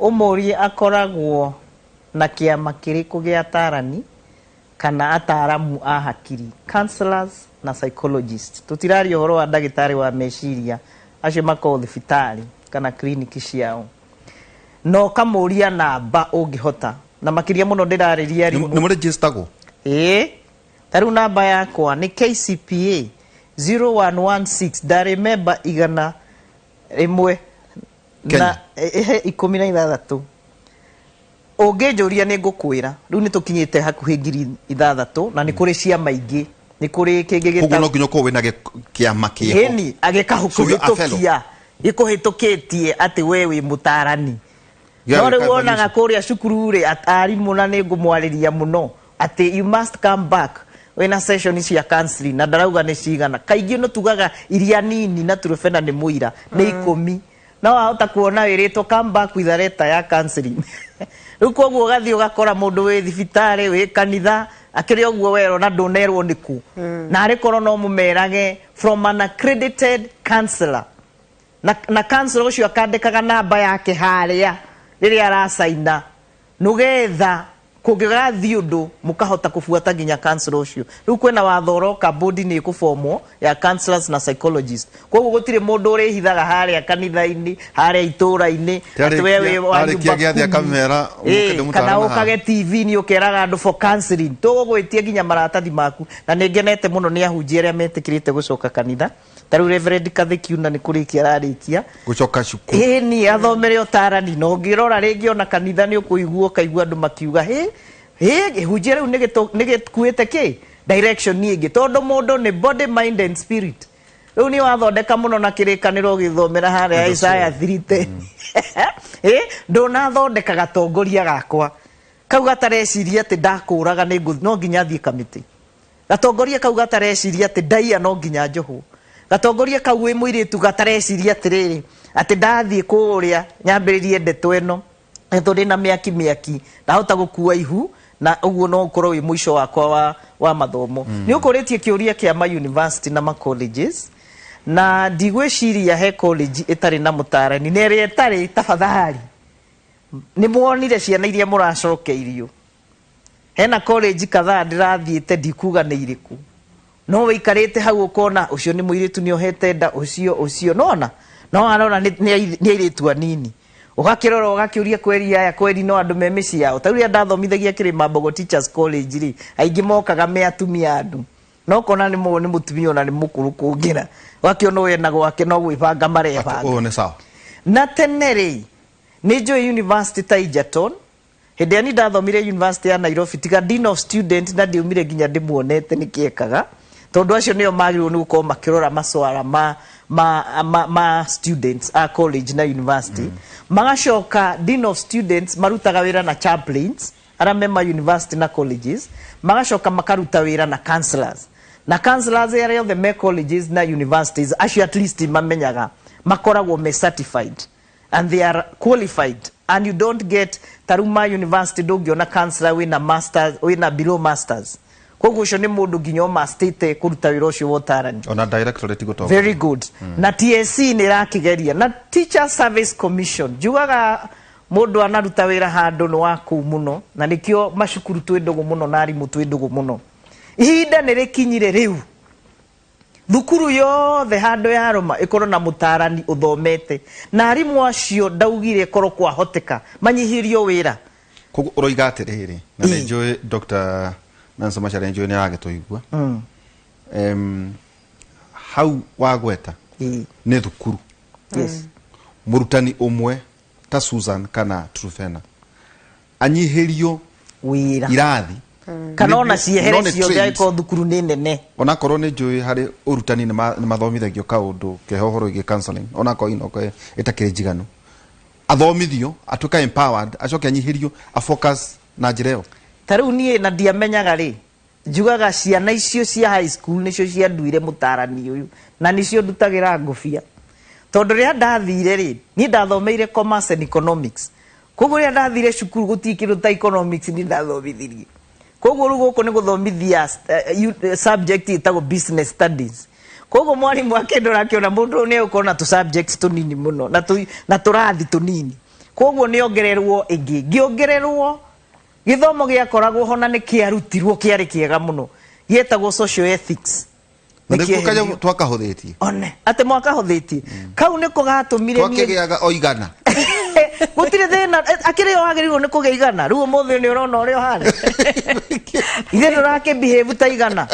ũmũrie akoragwo na kĩama kĩrĩkũ gĩa atarani kana ataaramu a hakiri, counselors na psychologists. Tũtiraria ũhoro wa ndagĩtarĩ wa meciria, acio makoragwo thibitarĩ kana kiriniki ciao. Na ũkamũria namba ũngĩhota, na makĩria mũno ndĩrarĩria arimũ. Nĩ mũrĩnjĩstagwo? Ĩĩ. Ta rĩu namba yakwa nĩ KCPA 0116, ndarĩ memba 116. Ũngĩnjũria nĩ ngũkwĩra. Rĩu nĩ tũkinyĩte hakuhĩ 6,000, na nĩ kũrĩ ciama ingĩ, nĩ kũrĩ kĩngĩ. Koguo no nginya ũkorwo wĩna kĩama kĩho. Ĩni, agĩkahũkũhĩtũkia gĩkũhĩtũkĩtie atĩ we wĩ mũtarani. No rĩu wonaga kũrĩa cukuru rĩ, arimũ, na nĩ ngũmwarĩria mũno atĩ you must come back wĩna session cia counseling, na ndarauga nĩ cigana. Kaingĩ no tugaga iria nini, na Turufena nĩ mũira, nĩ 10, no wahota kuona wĩrĩtwo come back with a letter ya counseling. Rĩu koguo ũgathiĩ ũgakora mũndũ wĩ thibitarĩ, wĩ kanitha, akĩrĩ ũguo werwo na ndũnerwo nĩ kũ. Na arĩ korwo no mũmerage from an accredited counselor, na counselor ũcio akandĩkaga namba yake harĩa rĩrĩa aracaina, nĩgetha kũngĩgathiĩ ũndũ mũkahota kũbuata nginya counselor ũcio. Rĩu kwĩna watho ũroka, board nĩ ĩkũbomwo ya counselors na psychologist, koguo gũtirĩ mũndũ ũrĩhithaga harĩa kanitha-inĩ, harĩa itũũra-inĩ, atĩ we wĩ wa Arĩkia nyumba gĩathĩ kumi. akamera, ũke ndĩmũtare kana na haha. ũkage TV-inĩ ũkeraga andũ for counseling, tũgũgwĩtia nginya maratathi maku. Na nĩ ngenete mũno nĩ ahunjia arĩa metĩkĩrĩte gũcoka kanitha. Ta rĩu Reverend Kathekiuna nĩ kũrĩkia ararĩkia gũcoka cukuru. Ĩni, athomere ũtarani. Na ũngĩrora rĩngĩ ona kanitha nĩ ũkũigua, ũkaigua andũ makiuga, hĩ hĩ, kĩhunjia rĩu nĩ gĩkuĩte kĩ direction ĩngĩ, tondũ mũndũ nĩ body, mind and spirit. Rĩu nĩ wathondeka mũno na Kĩrĩkanĩro ũgĩthomera harĩa Isaiah 3:10, ĩ ndũnathondeka gatongoria gakwa kau gatareciria atĩ ndakũraga nĩ ngũthi no nginya thiĩ kamĩtĩ, gatongoria kau gatareciria atĩ ndaiya no nginya njohwo, gatongoria kau wĩ mũirĩtu gatareciria atĩrĩrĩ, atĩ ndathiĩ kũrĩa nyambĩrĩrie ndeto ĩno nĩ tondũ ndĩna mĩaki mĩaki ndahota gũkua ihu, na ũguo no ũkorwo wĩ mũico wakwa wa mathomo. Nĩ ũkũrĩtie kĩũria kĩa ma university na ma colleges, na ndigwĩciria he college ĩtarĩ na mũtarani, na ĩrĩa ĩtarĩ, tafadhali, nĩ muonire ciana iria mũracokeirio. Hena college kadhaa ndĩrathiĩte, ndikuga nĩ irĩkũ, no wĩikarĩte hau ũkona ũcio nĩ mũirĩtu nĩ ohete nda, ũcio ũcio nona no arona nĩ airĩtu anini. Ũgakĩrora ũgakĩũria, kweri aya kweri no andũ me mĩciĩ yao? Ta rĩu rĩrĩa ndathomithagia Kĩrĩmambogo Teachers College rĩ, aingĩ mokaga me atumia andũ, no kona nĩ nĩ mũtumia ona nĩ mũkũrũ kũngĩra, ũgakĩona ũyũ ena gwake no gwĩbanga marebanga. Ũyũ nĩ sawa. Na tene rĩ, nĩ njũĩ university ta Egerton, hĩndĩ ĩrĩa niĩ ndathomire University ya Nairobi, tiga dean of student na ndiumire nginya ndĩmuonete nĩkĩ ekaga, tondũ acio nĩo magĩrĩirwo nĩ gũkorwo makĩrora maswara ma students a college na university. Magacoka dean of students marutaga wĩra na chaplains arĩa me ma university na colleges, magacoka makaruta wĩra na counselors, na counselors arĩa othe me colleges na universities acio at least mamenyaga makoragwo me certified and they are qualified, and you don't get, ta rĩu ma university ndũngĩona counselor wĩna masters, wĩna below masters. Koguo ũcio nĩ mũndũ nginya ũmastĩte kũruta wĩra ũcio wa ũtarani. Ona directorate gũtongoria. Very good. Na TSC nĩ ĩrakĩgeria, na Teacher Service Commission. Njugaga mũndũ anaruta wĩra handũ nĩ wa kũu mũno, na nĩkĩo macukuru twĩ ndũgũ mũno na arimũ twĩ ndũgũ mũno. Ihinda nĩ rĩkinyire rĩu. Thukuru yothe handũ yarũma ĩkorwo na mũtaarani ũthomete, na arimũ acio ndaugire korwo kwahoteka manyihĩrio wĩra. Koguo ũroiga atĩrĩrĩ, na nĩ njũĩ Dr. Nancy Macharia nĩ njũĩ nĩ aragĩtũigua. Hau wagweta nĩ thukuru. Yes. Mũrutani ũmwe ta Susan kana Trufena anyihĩrio wĩra irathi kana ona Nĩguo- ciehere no nĩ ciothe trained. angĩkorwo thukuru nĩ nene. Onakorwo nĩ njũĩ harĩ ũrutani nĩ mathomithagio kaũndũ keho ũhoro wĩgiĩ counseling, onakorwo inoko ĩtakĩrĩ njiganu, athomithio atuĩka empowered, acoke anyihĩrio a focus na njĩra ĩyo. Ta rĩu niĩ na ndiamenyaga rĩ, njugaga ciana icio cia high school nĩcio cianduire mũtarani ũyũ na nĩcio ndutagĩra ngũbia, tondũ rĩrĩa ndathire rĩ, niĩ ndathomeire commerce and economics. Koguo rĩrĩa ndathire cukuru gũtirĩ kĩndũ ta economics niĩ ndathomithirie. Koguo rĩu gũkũ nĩ gũthomithia subject ĩtagwo business studies. Koguo mwarimũ akĩndora akĩona mũndũ ũyũ nĩ egũkorwo na tũ subjects tũnini mũno na tũrathi tũnini, koguo nĩ ongererwo ĩngĩ. Ngĩongererwo gĩthomo gĩakoragwo ho na nĩ kĩarutirwo kĩarĩ kĩega mũno, gĩetagwo social ethics. Na nĩguo Nĩkĩeheririo. kanyamũ twakahũthĩtie. One atĩ mwakahũthĩtie kau nĩko gatũmire niĩ Twakĩgĩaga o 100. Gũtirĩ thĩna, akĩrĩ o wagĩrĩirwo nĩ kũgĩa 100. Rĩu ũmũthĩ nĩ ũrona ũrĩa ũhana, ithe ndũrakĩ behave ta 100.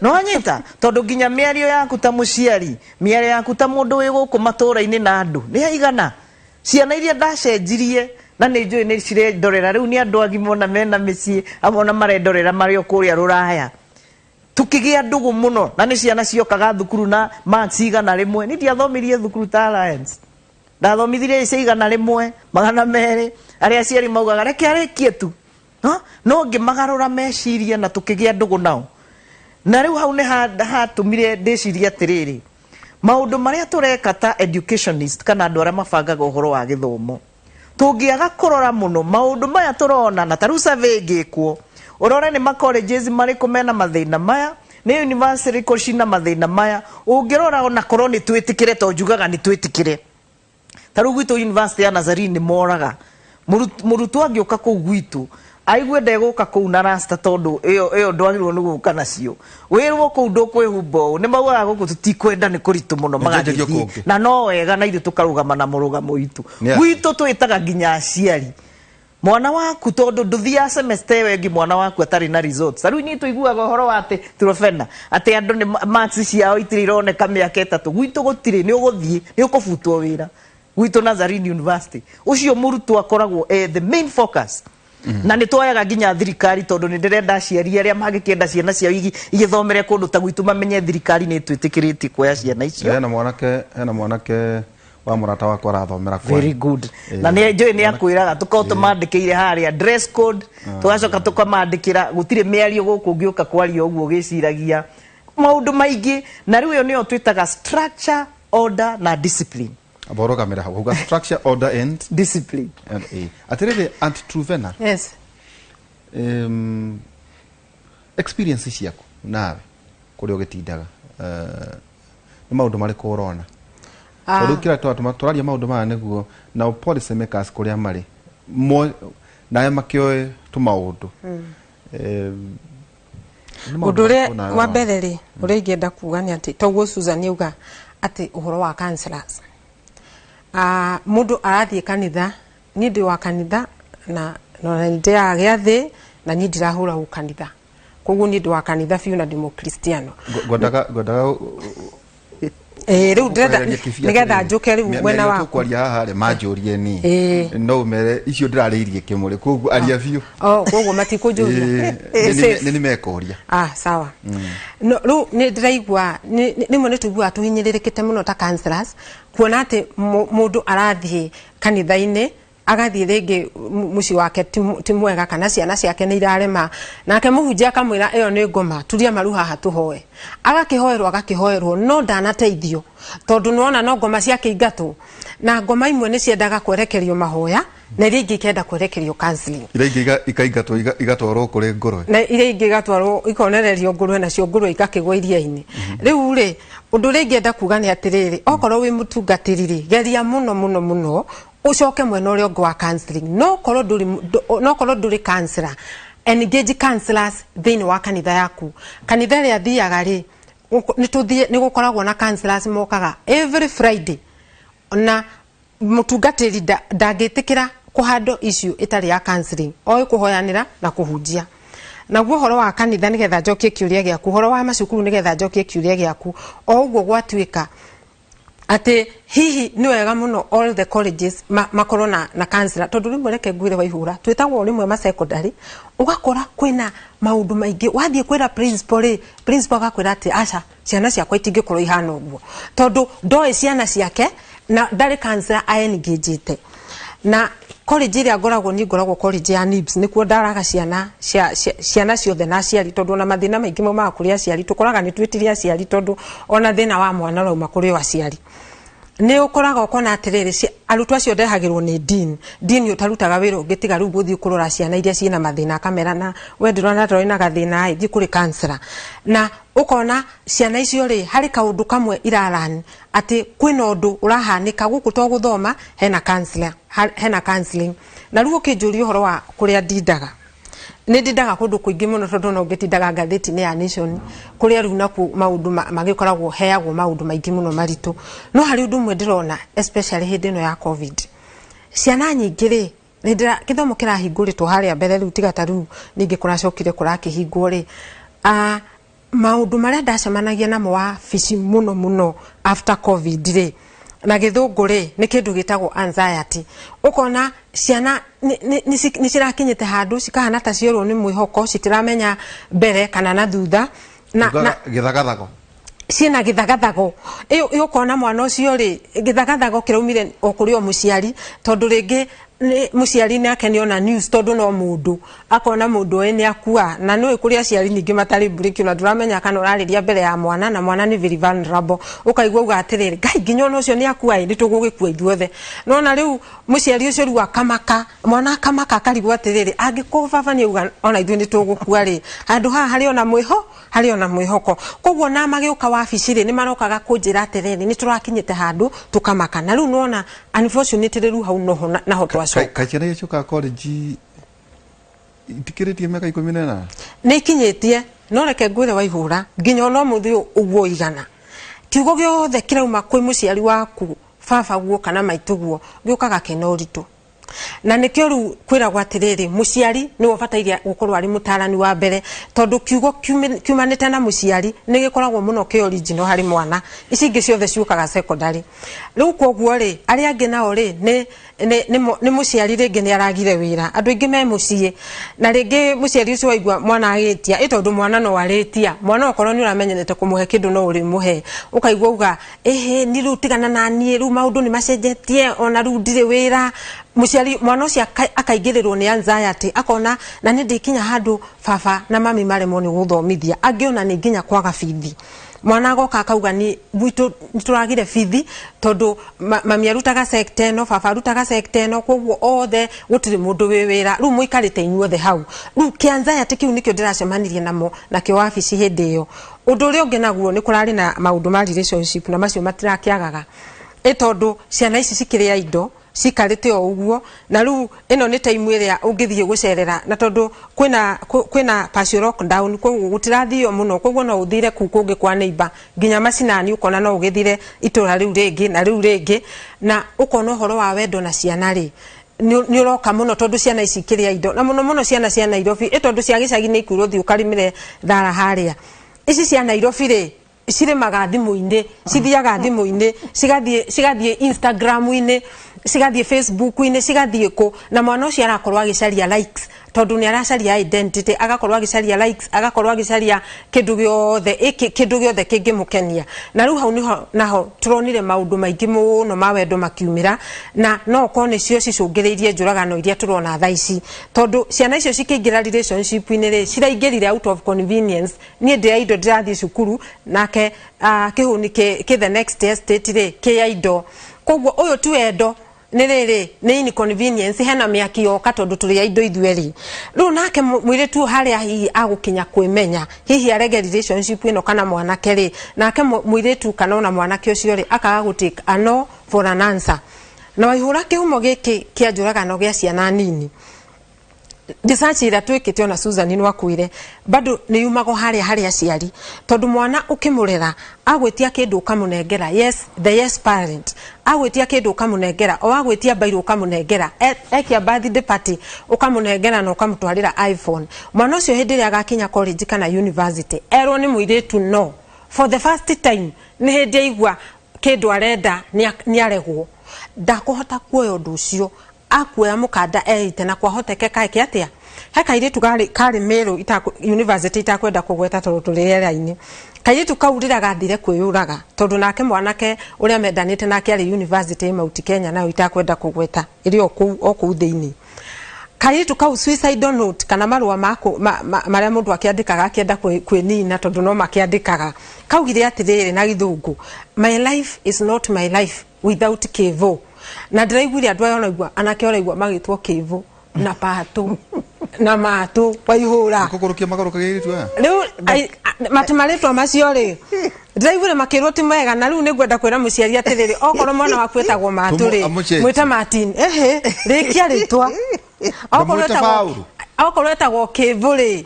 No wanyita, tondũ nginya mĩario yaku ta mũciari, mĩario yaku ta mũndũ wĩ gũkũ matũũra-inĩ na andũ nĩ ya 100. Ciana iria ndacenjirie na nĩ njũĩ nĩ cirendorera rĩu, nĩ andũ agima ona mena mĩciĩ, amwe ona marendorera marĩ o kũrĩa rũraya. Tukĩgĩa ndũgũ mũno na nĩ ciana ciokaga thukuru na marks 100. Niĩ ndiathomirie thukuru ta Alliance, ndathomithirie cia 100, 200, arĩa aciari maugaga reke arĩkie tu. No, no ngĩmagarũra meciria na tũkĩgĩa ndũgũ nao. Na rĩu hau nĩ hatũmire ndĩcirie atĩrĩrĩ, maũndũ marĩa tũreka ta educationist kana andũ arĩa mabangaga ũhoro wa gĩthomo, tũngĩaga kũrora mũno maũndũ maya tũrona, na ta rĩu survey ĩngĩkwo ũrore nĩ ma colleges marĩkũ mena mathĩna maya, nĩ university irĩkũ cina mathĩna maya, ũngĩrora ona korwo nĩ twĩtĩkĩre, to njugaga nĩ twĩtĩkĩre, ta rĩu gwitũ university ya Nazarene nĩ moraga mũrutwo angĩũka kũu gwitũ aigue ndegũka kũu na rasta, tondũ ĩyo ndwagĩrĩirwo nĩ gũka nacio, wĩrwo kũu ndũkwĩhumba ũũ, nĩ maugaga gũkũ tũtikwenda, nĩ kũritũ mũno. Nĩnjenjerio Magagĩthiĩ kũngĩ. Na no wega na ithuĩ tũkarũgama na mũrũgamo witũ. Nĩ atĩa? Gwitũ twĩtaga nginya aciari, mwana waku, tondũ ndũthiaga semester ĩyo ĩngĩ mwana waku atarĩ na results. Ta rĩu inyuĩ tũiguaga ũhoro wa atĩ Trofena atĩ andũ nĩ marks ciao itirĩ ironeka mĩaka 3. Gwitũ gũtirĩ, nĩ ũgũthiĩ, nĩ ũkũbutwo wĩra. Gwitũ Nazarene University ũcio mũrutwo akoragwo the main focus, na nĩ twoyaga nginya thirikari, tondũ nĩ ndĩrenda aciari arĩa mangĩkĩenda ciana ciao igĩthomere kũndũ ta gwitũ mamenye thirikari nĩ ĩtwĩtĩkĩrĩtie kuoya ciana icio. Hena mwanake wa mũrata wakwa arathomera kwanyu. Very good. Na nĩ njũĩ nĩ akwĩraga tũkorwo tũmandĩkĩire harĩa dress code, tũgacoka tũkamandĩkĩra gũtirĩ mĩario gũkũ ũngĩũka kwaria ũguo ũgĩciragia maũndũ maingĩ. Na rĩu ĩyo nĩyo twĩtaga structure, order na discipline. Amba ũrũgamĩre hau. Uga structure, order and discipline. And atĩrĩrĩ, Aunt Truvena, Yes. Experience ciaku nawe kũrĩa ũgĩtindaga, nĩ maũndũ marĩkũ ũrona? Tondũ rĩu kĩrĩa tũratũma tũraria maũndũ maya nĩguo nao policy makers kũrĩa marĩ nawe makĩoe tũmaũndũ. Nĩ maũndũ Ũndũ ũrĩa marĩkũ nawe wa ũrona? mbere rĩ, ũrĩa ingĩenda kuga nĩ atĩ toguo Susan auga atĩ ũhoro wa counselors, mũndũ arathiĩ kanitha, niĩ ndĩ wa kanitha na nĩ ndĩaga gĩathĩ na niĩ ndirahũra kanitha, koguo niĩ ndĩ wa kanitha biũ na ndĩ mũkristiano. Ngwendaga Rĩu ndĩrenda gũkwehereria kĩbia nĩgetha atĩrĩrĩ, njũke rĩu mwena mĩario waku. Tũkwaria haha rĩ, manjũrie niĩ, no ũmere icio ndĩrarĩirie kĩmũrĩ, koguo aria biũ. Oh, koguo matikũnjũria. Safe. Nĩ mekũria. Ah, sawa. No rĩu nĩ ndĩraigua rĩmwe nĩ tũiguaga tũhinyĩrĩrĩkĩte mũno ta counselors, kuona atĩ mũndũ arathiĩ kanitha-inĩ, agathiĩ rĩngĩ mũciĩ wake ti mwega kana ciana ciake nĩ irarema, nake mũhunjia akamwĩra ĩyo nĩ ngoma, turia maru haha tũhoe. Agakĩhoerwo, agakĩhoerwo, no ndanateithio, tondũ nĩwona no ngoma ciakĩingatwo, na ngoma imwe nĩ ciendaga kwerekerio mahoya na iria ingĩ ikenda kwerekerio counseling. Iria ingĩ ikaingatwo igatwarwo kũrĩ ngũrwe. Na iria ingĩ igatwarwo ikonererio ngũrwe, nacio ngũrwe igakĩgwa iria-inĩ. Rĩu rĩ, ũndũ ũrĩa ingĩenda kuga nĩ atĩrĩrĩ, okorwo wĩ mũtungatĩri rĩ, geria mũno mũno mũno ũcoke mwena ũrĩa ũngĩ wa counseling. No korwo ndũrĩ counselor, engage counselors thĩinĩ wa kanitha yaku. Kanitha ĩrĩa thiaga rĩ, Nĩ tũthiĩ, nĩ gũkoragwo na counselors mokaga every Friday, na mũtungatĩri ndangĩtĩkĩra kũhandwo issue ĩtarĩ ya counseling, oĩ kũhoyanĩra na kũhunjia. Naguo ũhoro wa kanitha, nĩgetha njokie kĩũria gĩaku, ũhoro wa macukuru, nĩgetha njokie kĩũria gĩaku, o ũguo gwatuĩka atĩ hihi nĩ wega mũno all the colleges makorwo na counselor, tondũ rĩmwe, reke ngwĩre Waihũra, twĩtagwo rĩmwe ma secondary, ũgakora kwĩna maũndũ maingĩ. Wathiĩ kwĩra principal rĩ, principal agakwĩra atĩ aca, ciana ciakwa itingĩkorwo ihana ũguo, tondũ ndoĩ ciana ciake na ndarĩ counselor aengagete. Na college ĩrĩa ngoragwo niĩ, ngoragwo college ya NIBS, nĩkuo ndaraga ciana ciana ciothe na aciari, tondũ ona mathĩna maingĩ maumaga kũrĩ aciari. Tũkoraga nĩ twĩtire aciari, tondũ ona thĩna wa mwana ũrauma kũrĩ o aciari. Nĩ ũkoraga ũkona atĩrĩrĩ, arutwo acio ndehagĩrwo nĩ dean. Dean ũtarutaga wĩra ũngĩ tiga rĩu gũthiĩ kũrora ciana iria ciĩna mathĩna, akamera na we ndĩrona ta ũrĩ na gathĩna ĩ, thiĩ kũrĩ counselor. Na ũkona ciana icio rĩ, harĩ kaũndũ kamwe irarani atĩ kwĩna ũndũ ũrahanĩka gũkũ to gũthoma, hena counselor, hena counseling. Na rĩu ũkĩnjũria ũhoro wa kũrĩa ndindaga, nĩ ndindaga kũndũ kũingĩ mũno, tondũ no ngĩtindaga ngathĩti-inĩ ya Nation, kũrĩa rĩu nakuo maũndũ magĩkoragwo heagwo maũndũ maingĩ mũno maritũ. No harĩ ũndũ ũmwe ndĩrona, especially hĩndĩ ĩno ya COVID, ciana nyingĩ rĩ, nĩ gĩthomo kĩrahingũrĩtwo harĩa mbere, rĩu tiga ta rĩu ningĩ kũracokire kũrakĩhingwo rĩ, maũndũ marĩa ndacemanagia namo wabici mũno mũno after COVID rĩ, na gĩthũngũ rĩ, nĩ kĩndũ gĩtagwo anxiety. Ũkona ciana nĩ cirakinyĩte handũ cikahana ta ciorwo nĩ mwĩhoko, citiramenya mbere kana na thutha na Gĩthagathago. Ciĩna gĩthagathago ĩyo. Ũkona mwana ũcio rĩ, gĩthagathago kĩraumire o kũrĩ o mũciari, tondũ rĩngĩ nĩ mũciari nake nĩ ona news, tondũ no mũndũ akona mũndũ ũyũ nĩ akua. Na nĩ kũrĩ aciari ningĩ matarĩ breki, na ndũramenya kana ũrarĩria mbere ya mwana, na mwana nĩ very vulnerable. Ũkaigua uga atĩrĩrĩ, Ngai, nginya ona ũcio nĩ akua ĩ, nĩ tũgũgĩkua ithuothe. Nona rĩu mũciari ũcio rĩu akamaka, mwana akamaka, akarigwo atĩrĩrĩ, angĩkorwo baba nĩ auga ona ithuĩ nĩ tũgũkua rĩ, handũ haha harĩ ona mwĩho, harĩ ona mwĩhoko? Koguo na magĩũka wabici rĩ, nĩ marokaga kũnjĩra atĩrĩrĩ, nĩ tũrakinyĩte handũ tũkamaka. Na rĩu nĩwona, unfortunately, rĩu hau noho naho twacoka. Kaĩ ciana iria ciũkaga college itikĩrĩtie mĩaka 18? Nĩ ikinyĩtie, no reke ngwĩre Waihũra, nginya ona ũmũthĩ ũguo igana, kiugo gĩothe kĩrauma kwĩ mũciari waku, baba guo kana maitũ guo, gĩũkaga kĩna ũritũ. Na nĩkĩo rĩu kwĩragwo atĩrĩrĩ, mũciari nĩwe ũbataire gũkorwo arĩ mũtarani wa mbere, tondũ kiugo kiumanĩte na mũciari nĩ gĩkoragwo mũno kĩ original harĩ mwana. Ici ingĩ ciothe ciũkaga secondary. Rĩu koguo rĩ, arĩa angĩ nao rĩ, nĩ mũciari rĩngĩ nĩ aragire wĩra, andũ aingĩ me mũciĩ, na rĩngĩ mũciari ũcio waigua mwana agĩtia ĩ, tondũ mwana no arĩtia, mwana okorwo nĩ ũramenyerete kũmũhe kĩndũ no ũrĩmũhe, ũkaigua uga ĩhĩ, ni rĩu tigana na niĩ, rĩu maũndũ nĩ macenjetie, ona rĩu ndirĩ wĩra. Mũciari mwana ũcio akaingĩrĩrwo nĩ anxiety, akona na nĩ ndĩkinya handũ baba na mami maremwo nĩ gũthomithia. Angĩ ona nĩ nginya kwaga bithi. Mwana agoka akauga ni gwitũ nĩ tũragire bithi, tondũ mami arutaga sector ĩno, baba arutaga sector ĩno, koguo othe gũtirĩ mũndũ wĩ wĩra, rĩu mũikarĩte inyuothe hau. Rĩu kĩ anxiety kĩu nĩkĩo ndĩracemanirie namo nakĩo wabici hĩndĩ ĩyo. Ũndũ ũrĩa ũngĩ naguo, nĩ kũrarĩ na maũndũ ma relationship, na macio matirakĩagaga ĩ, tondũ ciana ici cikĩrĩa indo cikarĩte o ũguo. Na rĩu ĩno nĩ time ĩrĩa ũngĩthiĩ gũcerera, na tondũ kwĩna partial lockdown, koguo gũtirathio mũno, koguo no ũthire kũu kũngĩ kwa neighbor nginya macinani, ũkona no ũgĩthire itũra rĩu rĩngĩ na rĩu rĩngĩ, na ũkona ũhoro wa wendo na ciana rĩ, nĩ ũroka mũno, tondũ ciana ici ikĩrĩa indo, na mũno mũno ciana cia Nairobi ĩ, tondũ cia gĩcagi nĩ ikwĩrwo thiĩ ũkarĩmĩre thara harĩa. Ici cia Nairobi rĩ, cirĩmaga thimũ-inĩ, cithiaga thimũ-inĩ, cigathiĩ Instagram-inĩ, cigathiĩ Facebook-inĩ, cigathiĩ kũ, na mwana ũcio arakorwo agĩcaria likes, tondũ nĩ aracaria identity, agakorwo agĩcaria likes, agakorwo agĩcaria kĩndũ gĩothe kĩndũ gĩothe kĩngĩmũkenia. Na rĩu hau nĩho naho tũronire maũndũ maingĩ mũno ma wendo makiumĩra, na no okorwo nĩcio cicũngĩrĩirie njũragano iria tũrona thaa ici, tondũ ciana icio cikĩingĩra relationship-inĩ rĩ, ciraingĩrire out of convenience. Niĩ ndĩ indo, ndĩrathiĩ cukuru nake, kĩhuni kĩ the next estate rĩ, kĩa indo. Koguo ũyũ ti wendo, nĩ rĩrĩ, nĩ inconvenience. Hena mĩaki yoka, tondũ tũrĩ a indo ithuerĩ. Rĩu nake mũirĩtu ũyũ harĩa hihi agũkinya kwĩmenya, hihi arege relationship ĩno kana mwanake rĩ, nake mũirĩtu kana ona mwanake ũcio rĩ, akaga gũ take a no for an answer. Na Waihũra, kĩhumo gĩkĩ kĩa njũragano gĩa ciana nini. Research ĩrĩa twĩkĩte ona Susan no akwĩre bado nĩ yumagwo harĩa harĩ aciari, tondũ mwana ũkĩmũrera agwĩtia kĩndũ ũkamũnengera, yes, the yes parent, agwĩtia kĩndũ ũkamũnengera, o agwĩtia mbairũ ũkamũnengera, ekia birthday party ũkamũnengera na ũkamũtwarĩra iPhone, mwana ũcio hĩndĩ ĩrĩa agakinya college kana university erwo nĩ mũirĩtu no for the first time, nĩ hĩndĩ aigua kĩndũ arenda nĩ aregwo, ndakũhota kuoya ũndũ ũcio, akuoya mũkanda eite. Na kwahotekeka eke atĩa? He kairĩtu karĩ Meru university, itakwenda kũgweta tondũ tũrĩ rĩera-inĩ. Kairĩtu kau rĩrĩa gathire kwĩyũraga, tondũ nake mwanake ũrĩa mendanĩte nake arĩ university Mount Kenya, nayo itakwenda kũgweta, ĩrĩ o kũu o kũu thĩinĩ. Kairĩtu kau suicidal note kana marũa marĩa mũndũ akĩandĩkaga akĩenda kwĩnina, tondũ no makĩandĩkaga, kaugire atĩrĩrĩ na Gĩthũngũ, "My life is not my life without Kevo." Na ndĩraiguire andũ aya onaigua anake oraigua magĩtwo Kevo na Patũ na Matũ Waihũra. Kũgũrũkia magarũkagia airĩtu aya. Rĩu mati marĩtwa macio rĩ, ndĩraiguire makĩrwo ti mega. Na rĩu nĩngwenda kwĩra mũciari atĩrĩrĩ, okorwo mwana waku etagwo Matũ rĩ, Amũcenjie. Mwĩte Martin, ehe, rĩkia rĩtwa. Okorwo Ndũmwĩte etagwo Paũlũ. Okorwo etagwo Kĩvu rĩ,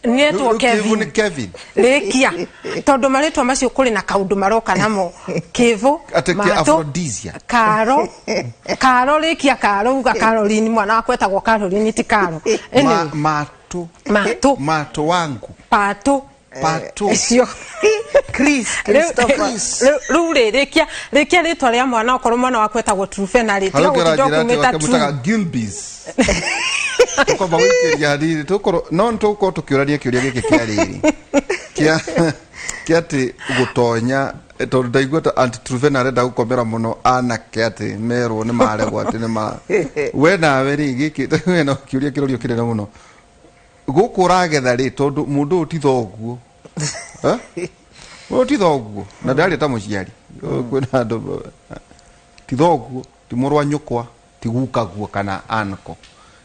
nĩetwo Rĩu Kĩvu Kevin. Nĩ Kevin. Rĩkia, tondũ marĩtwa macio kũrĩ na kaũndũ maroka namo, Kĩvu, Atĩ kĩ Matũ, aphrodisiac. Karo, Karo, rĩkia Karo, uga Caroline, mwana wakwa etagwo Caroline, ti Karo. Anyway, Matũ. Matũ. Matũ wangu. Patũ. Patũ. Icio. Chris, Christopher. Rĩu rĩ, rĩkia rĩkia rĩtwa rĩa mwana. Okorwo mwana waku etagwo Trufena rĩ, tiga gũtinda ũkĩmwĩta True. Mutaga Gilbis, tukwamba gũikĩria hanini, tũkorwo no nĩ tũgũkorwo tũkĩũrania kĩũria gĩkĩ kĩa rĩrĩ kĩa atĩ gũtonya, tondũ ndaigua ta Aunty Truvena arenda gũkomera mũno anake atĩ merwo nĩ maregwo, atĩ nĩ ma we nawe rĩ, gĩkĩ we no kĩũria kĩrorio kĩnene mũno gũkũ ũragetha rĩ, tondũ mũndũ ũyũ ti thoguo. Eh? Ũyũ ti thoguo, na ndaria ta mũciari. Kwĩna andũ ti thoguo, ti mũrũ wa nyũkwa, ti gukaguo kana anko,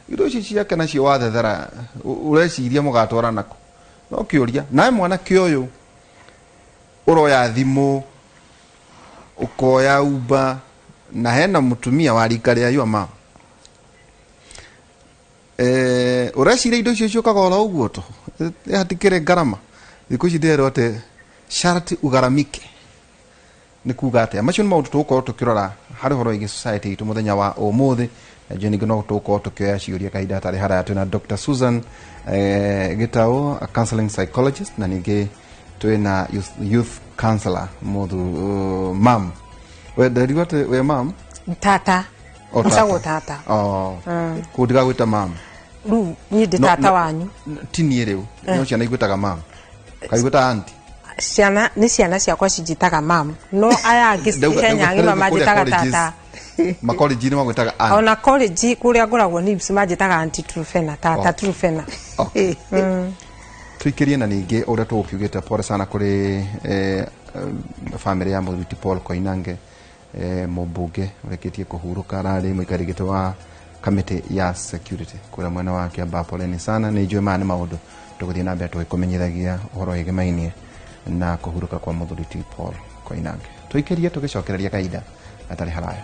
indo ici ciake nacio wathethera, ũreciria mũgatwara nako? No kĩũria. Nawe mwanake ũyũ ũroya thimũ, ũkoya Uber, na hena mũtumia wa rika rĩa your mom, ũreciria indo icio ciũkaga oro ũguo tũ? Hatikĩrĩ ngarama. Thikũ ici ndĩrerwo atĩ sharti ugharamike. Nĩ kuga atĩa? Macio nĩ maũndũ tũgũkorwo tũkĩrora harĩ ũhoro wĩgiĩ society itũ mũthenya wa ũmũthĩ. Na njũĩ ningĩ no tũgũkorwo tũkĩoya ciũria kahinda hatarĩ haraya. Twĩna Dr. Susan Gĩtaũ, a counseling psychologist, na ningĩ twĩna youth counselor mũthu, mam, we nderigwo atĩ we mam. Tata. O, tata. Njagwo tata. Oh. Kũu ndigagwĩta mam. Rĩu niĩ ndĩ No, tata no, wanyu. Ti niĩ rĩu, no ciana igwĩtaga mam, kaigwĩta aunty? Ciana nĩ ciana ciakwa cinjĩtaga mam, no aya angĩ Kenya ng'ima Ndauga kũrĩa manjĩtaga colleges, tata. Makolenji-inĩ magwĩtaga aunty. Ona college kũrĩa ngoragwo NIBS manjĩtaga Aunty Trufena, tata. Oh. Trufena. Okay. Tuikĩrie na ningĩ ũrĩa tũgũkiugĩte, pole sana kũrĩ famĩlĩ ya mũthuri Paul Koinange, mũmbunge ũrĩkĩtie kũhurũka, ararĩ mũikari gĩtĩ wa kamĩtĩ ya security kũrĩa mwena wa Kiambaa. Poleni sana. Nĩ njũĩ maya nĩ maũndũ tũgũthiĩ na mbere tũgĩkũmenyithagia ũhoro wĩgĩmainie na kũhurũka kwa mũthuri ti Paul Koinange. Tũikĩrie tũgĩcokereria kahinda gatarĩ haraya.